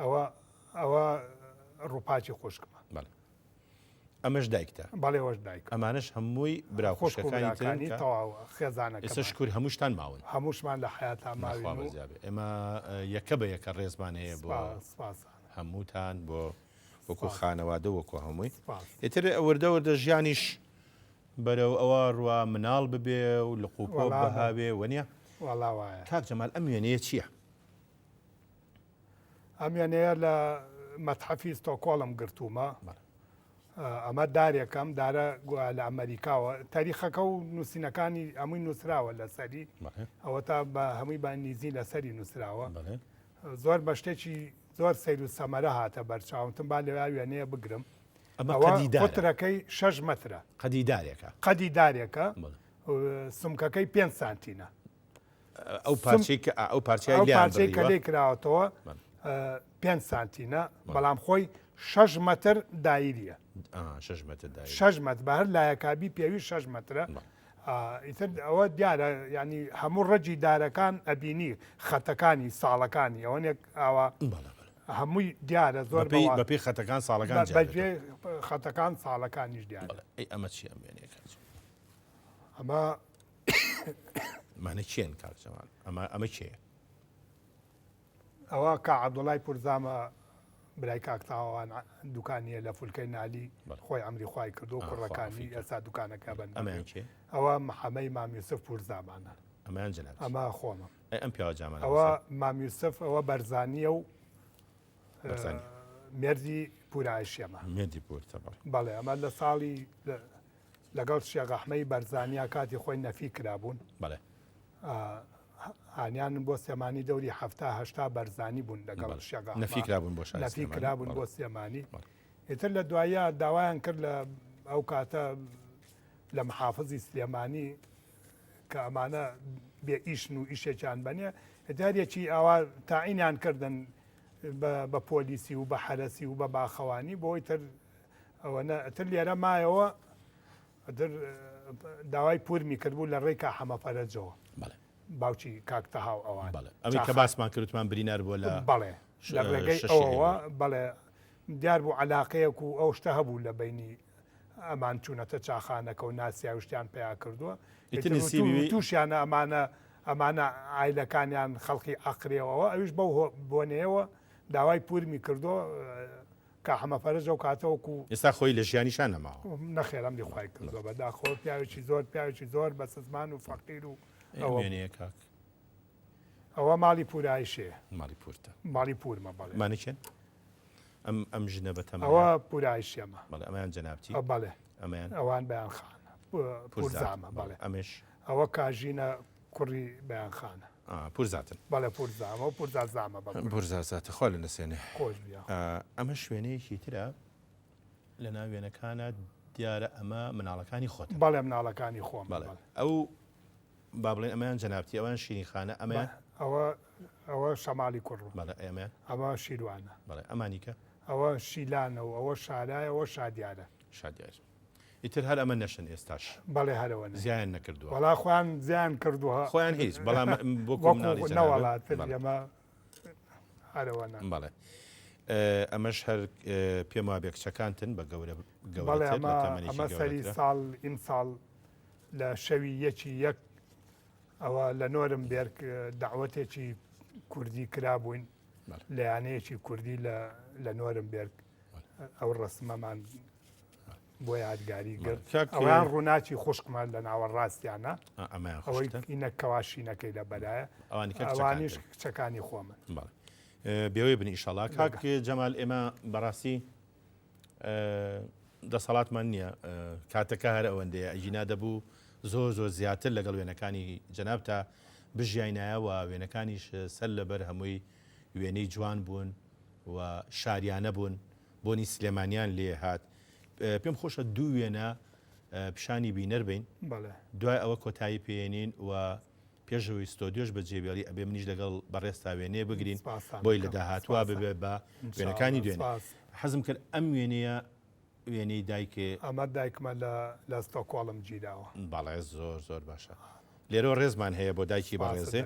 ئەوە ئەوە ڕووپاکی خوشکمە. بەڵێ. ئەمەش دایکتە؟ بەڵێ ئەوەش دایکمە. ئەمانەش هەمووی برا و خوشک و خوشکەکانی ترن براکانی کە تەواو خێزانەکەمان. ئێستا شکور هەمووشتان ماون. هەمووشمان لە حەیاتا ماوین خوا و. بەزیابێ. ئێمە یەکە بە یەکە ڕێزمان هەیە بۆ سپاس سپاس. هەمووتان بۆ وەکو سپاس. خانەوادە وەکو هەمووی. سپاس. ئیتر وردە وردە ژیانیش بەرەو ئەوە ڕوا مناڵ ببێ و لق و پۆپ وەڵا بە. بهاوێ وەنیە؟ وەڵا وایە. کاک جەمال ئەم وێنەیە چییە؟ ئەم وێنەیە لە مەتحەفی ستۆکۆڵم گرتوومە. ئەمە دارێکە، ئەم دارە گوایە لە ئەمەریکاوە، تاریخەکە و نووسینەکانی هەمووی نووسراوە لەسەری، ئەوەتا بە هەمووی بە ئینگلیزی لەسەری نووسراوە. زۆر بە شتێکی زۆر سەیر و سەمەرە هاتە بەرچاوم، وتم با لەوێ وێنەیە بگرم. ئەمە ئەوە قەدی دارە. قوترەکەی شەش مەترە. قەدی دارێکە. قەدی دارێکە، سمکەکەی پێنج سانتینە. ئەو پارچەی کە ئەو پارچەی ئەو پارچەی کە لێی کراوەتەوە پێنج سانتینە بەڵام خۆی شەش مەتر دایریە شەش مەتر دایری شەش مەتر بە هەر لایەکابی پێوی شەش مەترە ئیتر ئەوە دیارە ینی هەموو ڕەگی دارەکان ئەبینی خەتەکانی ساڵەکانی ئەوەنێک ئاوا هەمووی دیارە زۆر بەپێی خەتەکان ساڵەکان بەپێی خەتەکان ساڵەکانیش دیارە ئەی ئەمە چی ئەم وێنەیە ئەمە ئەمانە کێن کاک جەمال ئەمە ئەمە کێیە؟ ئەوە کا عەبدوڵای پورزامە برای کاک تاوان دوکانیە لە فولکەی نالی خۆی ئەمری خوای کردو کوڕەکانی ئێستا دوکانەکە بن ئەمەیان کێ ئەوە محەمەی مام یوسف پورزامانە ئەمەیان جەناب ئەمە خۆمە ئەم پیاوە جامانە ئەوە مام یوسف ئەوە بەرزانیە و مێردی پورایشێمە مێردی پورتە بەڵێ ئەمە لە ساڵی لەگەڵ شێخ ئەحمەی بەرزانیا کاتی خۆی نەفی کرابوون. بەڵێ. هانیانن بۆ سلێمانی دەوری حەفتا هەشتا بەرزانی بوون لەگەڵ شێخ ئەحمە. نەفی کرابوون بۆ شاری نەفی کرابوون بۆ سلێمانی. ئیتر لە دواییا داوایان کرد لە ئەو کاتە لە محافزی سلێمانی کە ئەمانە بێ ئیشن و ئیشێکیان بەنێ دارێکی ئاوا تاعینیان کردن بە پۆلیسی و بە حەرەسی و بە باخەوانی بۆی تر ئەوەنە ئەتر لێرە مایەوە ئەتر داوای پورمی کردبوو لە ڕێی کا حەمە فەرەجەوە باوکی کاک تەها و ئەوان بەڵێ ئەوەی کە باسمان کردمان برینار بووە لە بەڵێ لە ڕێگەی ئەوەوە بەڵێ دیار بوو علاقەیەک و ئەو شتە هەبوو لە بینی ئەمان چوونەتە چاخانەکە و ناسیاوشتیان پیا کردووە تووشیانە ئەمانە ئەمانە ئایلەکانیان خەڵکی ئاقرێەوە ئەویش بەو بۆنەیەوە داوای پورمی کردو کا حەمە فەرەج ئەو کاتە وەکو. ئێستا خۆی لە ژیانیشا نەماوە. نەخێر ئەمری خوای کردوە بەداخەوە پیاوێکی زۆر پیاوێکی زۆر بەسزمان و فەقیر و ئەوە وێنەیە کاک. ئەوە ماڵی پورایشێ. ماڵی پورتە. ماڵی پورمە بەڵێ. مانە کێن؟ ئەم ئەم ژنە بە تەمەنە؟ ئەوە پورایشیەمە. بەڵێ ئەمەیان جەنابتی؟ بەڵێ. ئەمەیان؟ ئەوان بەیان خانە. پورزامە بەڵێ. ئەمەش؟ ئەوە کاژینە کوڕی بەیان خانە. پورزاتن. بەڵێ پورزامە و پورزا زامە بە کوردی. پورزا زاتە خوا لێ نەسێنێ. خۆش بی. ئەمە شوێنەیەکی ترە لە ناو وێنەکانە دیارە ئەمە مناڵەکانی خۆتە. بەڵێ مناڵەکانی خۆمە. بەڵێ ئەو با بڵێن ئەمەیان جەنابتی ئەوان شیرین خانە ئەمەیان؟ ئەوە ئەوە شەماڵی کوڕم. بەڵێ ئەمەیان؟ ئەمە شیروانە. بەڵێ ئەمانی کە؟ ئەوە شیلانە و ئەوە شارایە ئەوە شادیارە. شادیار. ئیتر هەر ئەمە نەشن ئێستاش. بەڵێ هەر ئەوە نەشن. زیایان نەکردووە. وەڵا خۆیان زیان کردووە. خۆیان هیچ بەڵام وەکو مناڵی جەنابت. نەوەڵا تر ئێمە هەر ئەوە نە. بەڵێ ئەمەش هەر پێم وابێ کچەکانتن بە گەورە بەڵێ ئەمە ئەمە سەری ساڵ ئیمساڵ لە شەوی یەکی یەک ئەوە لە نۆرم بێرگ داوەتێکی کوردی کرابووین لە یانەیەکی کوردی لە نۆرم بێرگ ئەو ڕسمەمان بۆ یادگاری گرت ئەوان ڕووناکی خوشکمان لە ناوەڕاستیانە ئەوەی ئینە کەواشینەکەی لە بەرایە ئەوانیش کچەکانی خۆمن بێوەی بن ئیشەڵا کاک جەمال ئێمە بەڕاستی دەسەڵاتمان نییە کاتەکە هەر ئەوەندەیە ئەگینا دەبوو زۆر زۆر زیاتر لەگەڵ وێنەکانی جەنابتا بژیاینایە و وێنەکانیش سەر لەبەر هەمووی وێنەی جوان بوون و شاریانە بوون بۆنی سلێمانیان لێ هات پێم خۆشە دوو وێنە پیشانی بینەر بین دوای ئەوە کۆتایی پێێنین و پێش ئەوەی ستۆدیۆش بەجێ بێڵی ئەبێ منیش لەگەڵ بەڕێزتا وێنەیە بگرین بۆی لە داهاتووا ببێ بە وێنەکانی دوێنێ حەزم کرد ئەم وێنەیە وێنەی دایکێ ئەمە دایکمە لە لە ستۆکۆڵم گیراوە. بەڵێ زۆر زۆر باشە لێرەوە ڕێزمان هەیە بۆ دایکی بەڕێزێ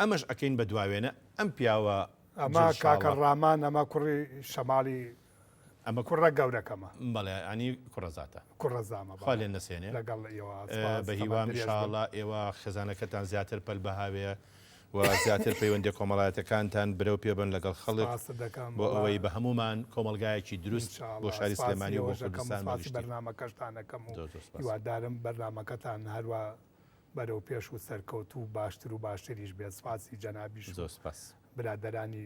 ئەمەش ئەکەین بە دواوێنە ئەم پیاوە ئەمە کاکە ڕامان ئەمە کوڕی شەماڵی ئەمە کوڕە گەورەکەمە. بەڵێ ئەنی کوڕەزاتە. کوڕەزامە بەڵێ. خوا لێ نەسێنێ. لەگەڵ ئێوە سپاس بە هیوام تەمەن درێژ بن. ئیشاڵا ئێوە خێزانەکەتان زیاتر پەل بهاوێ و زیاتر پەیوەندیە کۆمەڵایەتەکانتان برەو پێ بەن لەگەڵ خەڵک سپاست دەکەم بۆ وەڵا ئەوەی بە هەموومان کۆمەڵگایەکی دروست بۆ ئینشاڵا شاری سپاسی سلێمانی و بۆ ئێوەش ئەکەم و کوردستان بە سپاسی گشتی. بەرنامەکەشتان ئەکەم و زۆر زۆر سپاس. هیوادارم بەرنامەکەتان هەروا بەرەو پێش و سەرکەوتوو و باشتر و باشتریش بێت سپاسی جەنابیش و زۆر سپاس. برادەرانی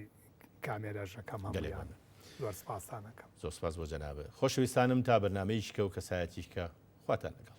کامێرەش ئەکەم گەلێک هەموویان. مەمنون. زۆر سپاستان ئەکەم. زۆر سپاس بۆ جەنابت. خۆشەویستانم تا بەرنامەیەکی کە و کەسایەتیکی کە خواتان لەگەڵ.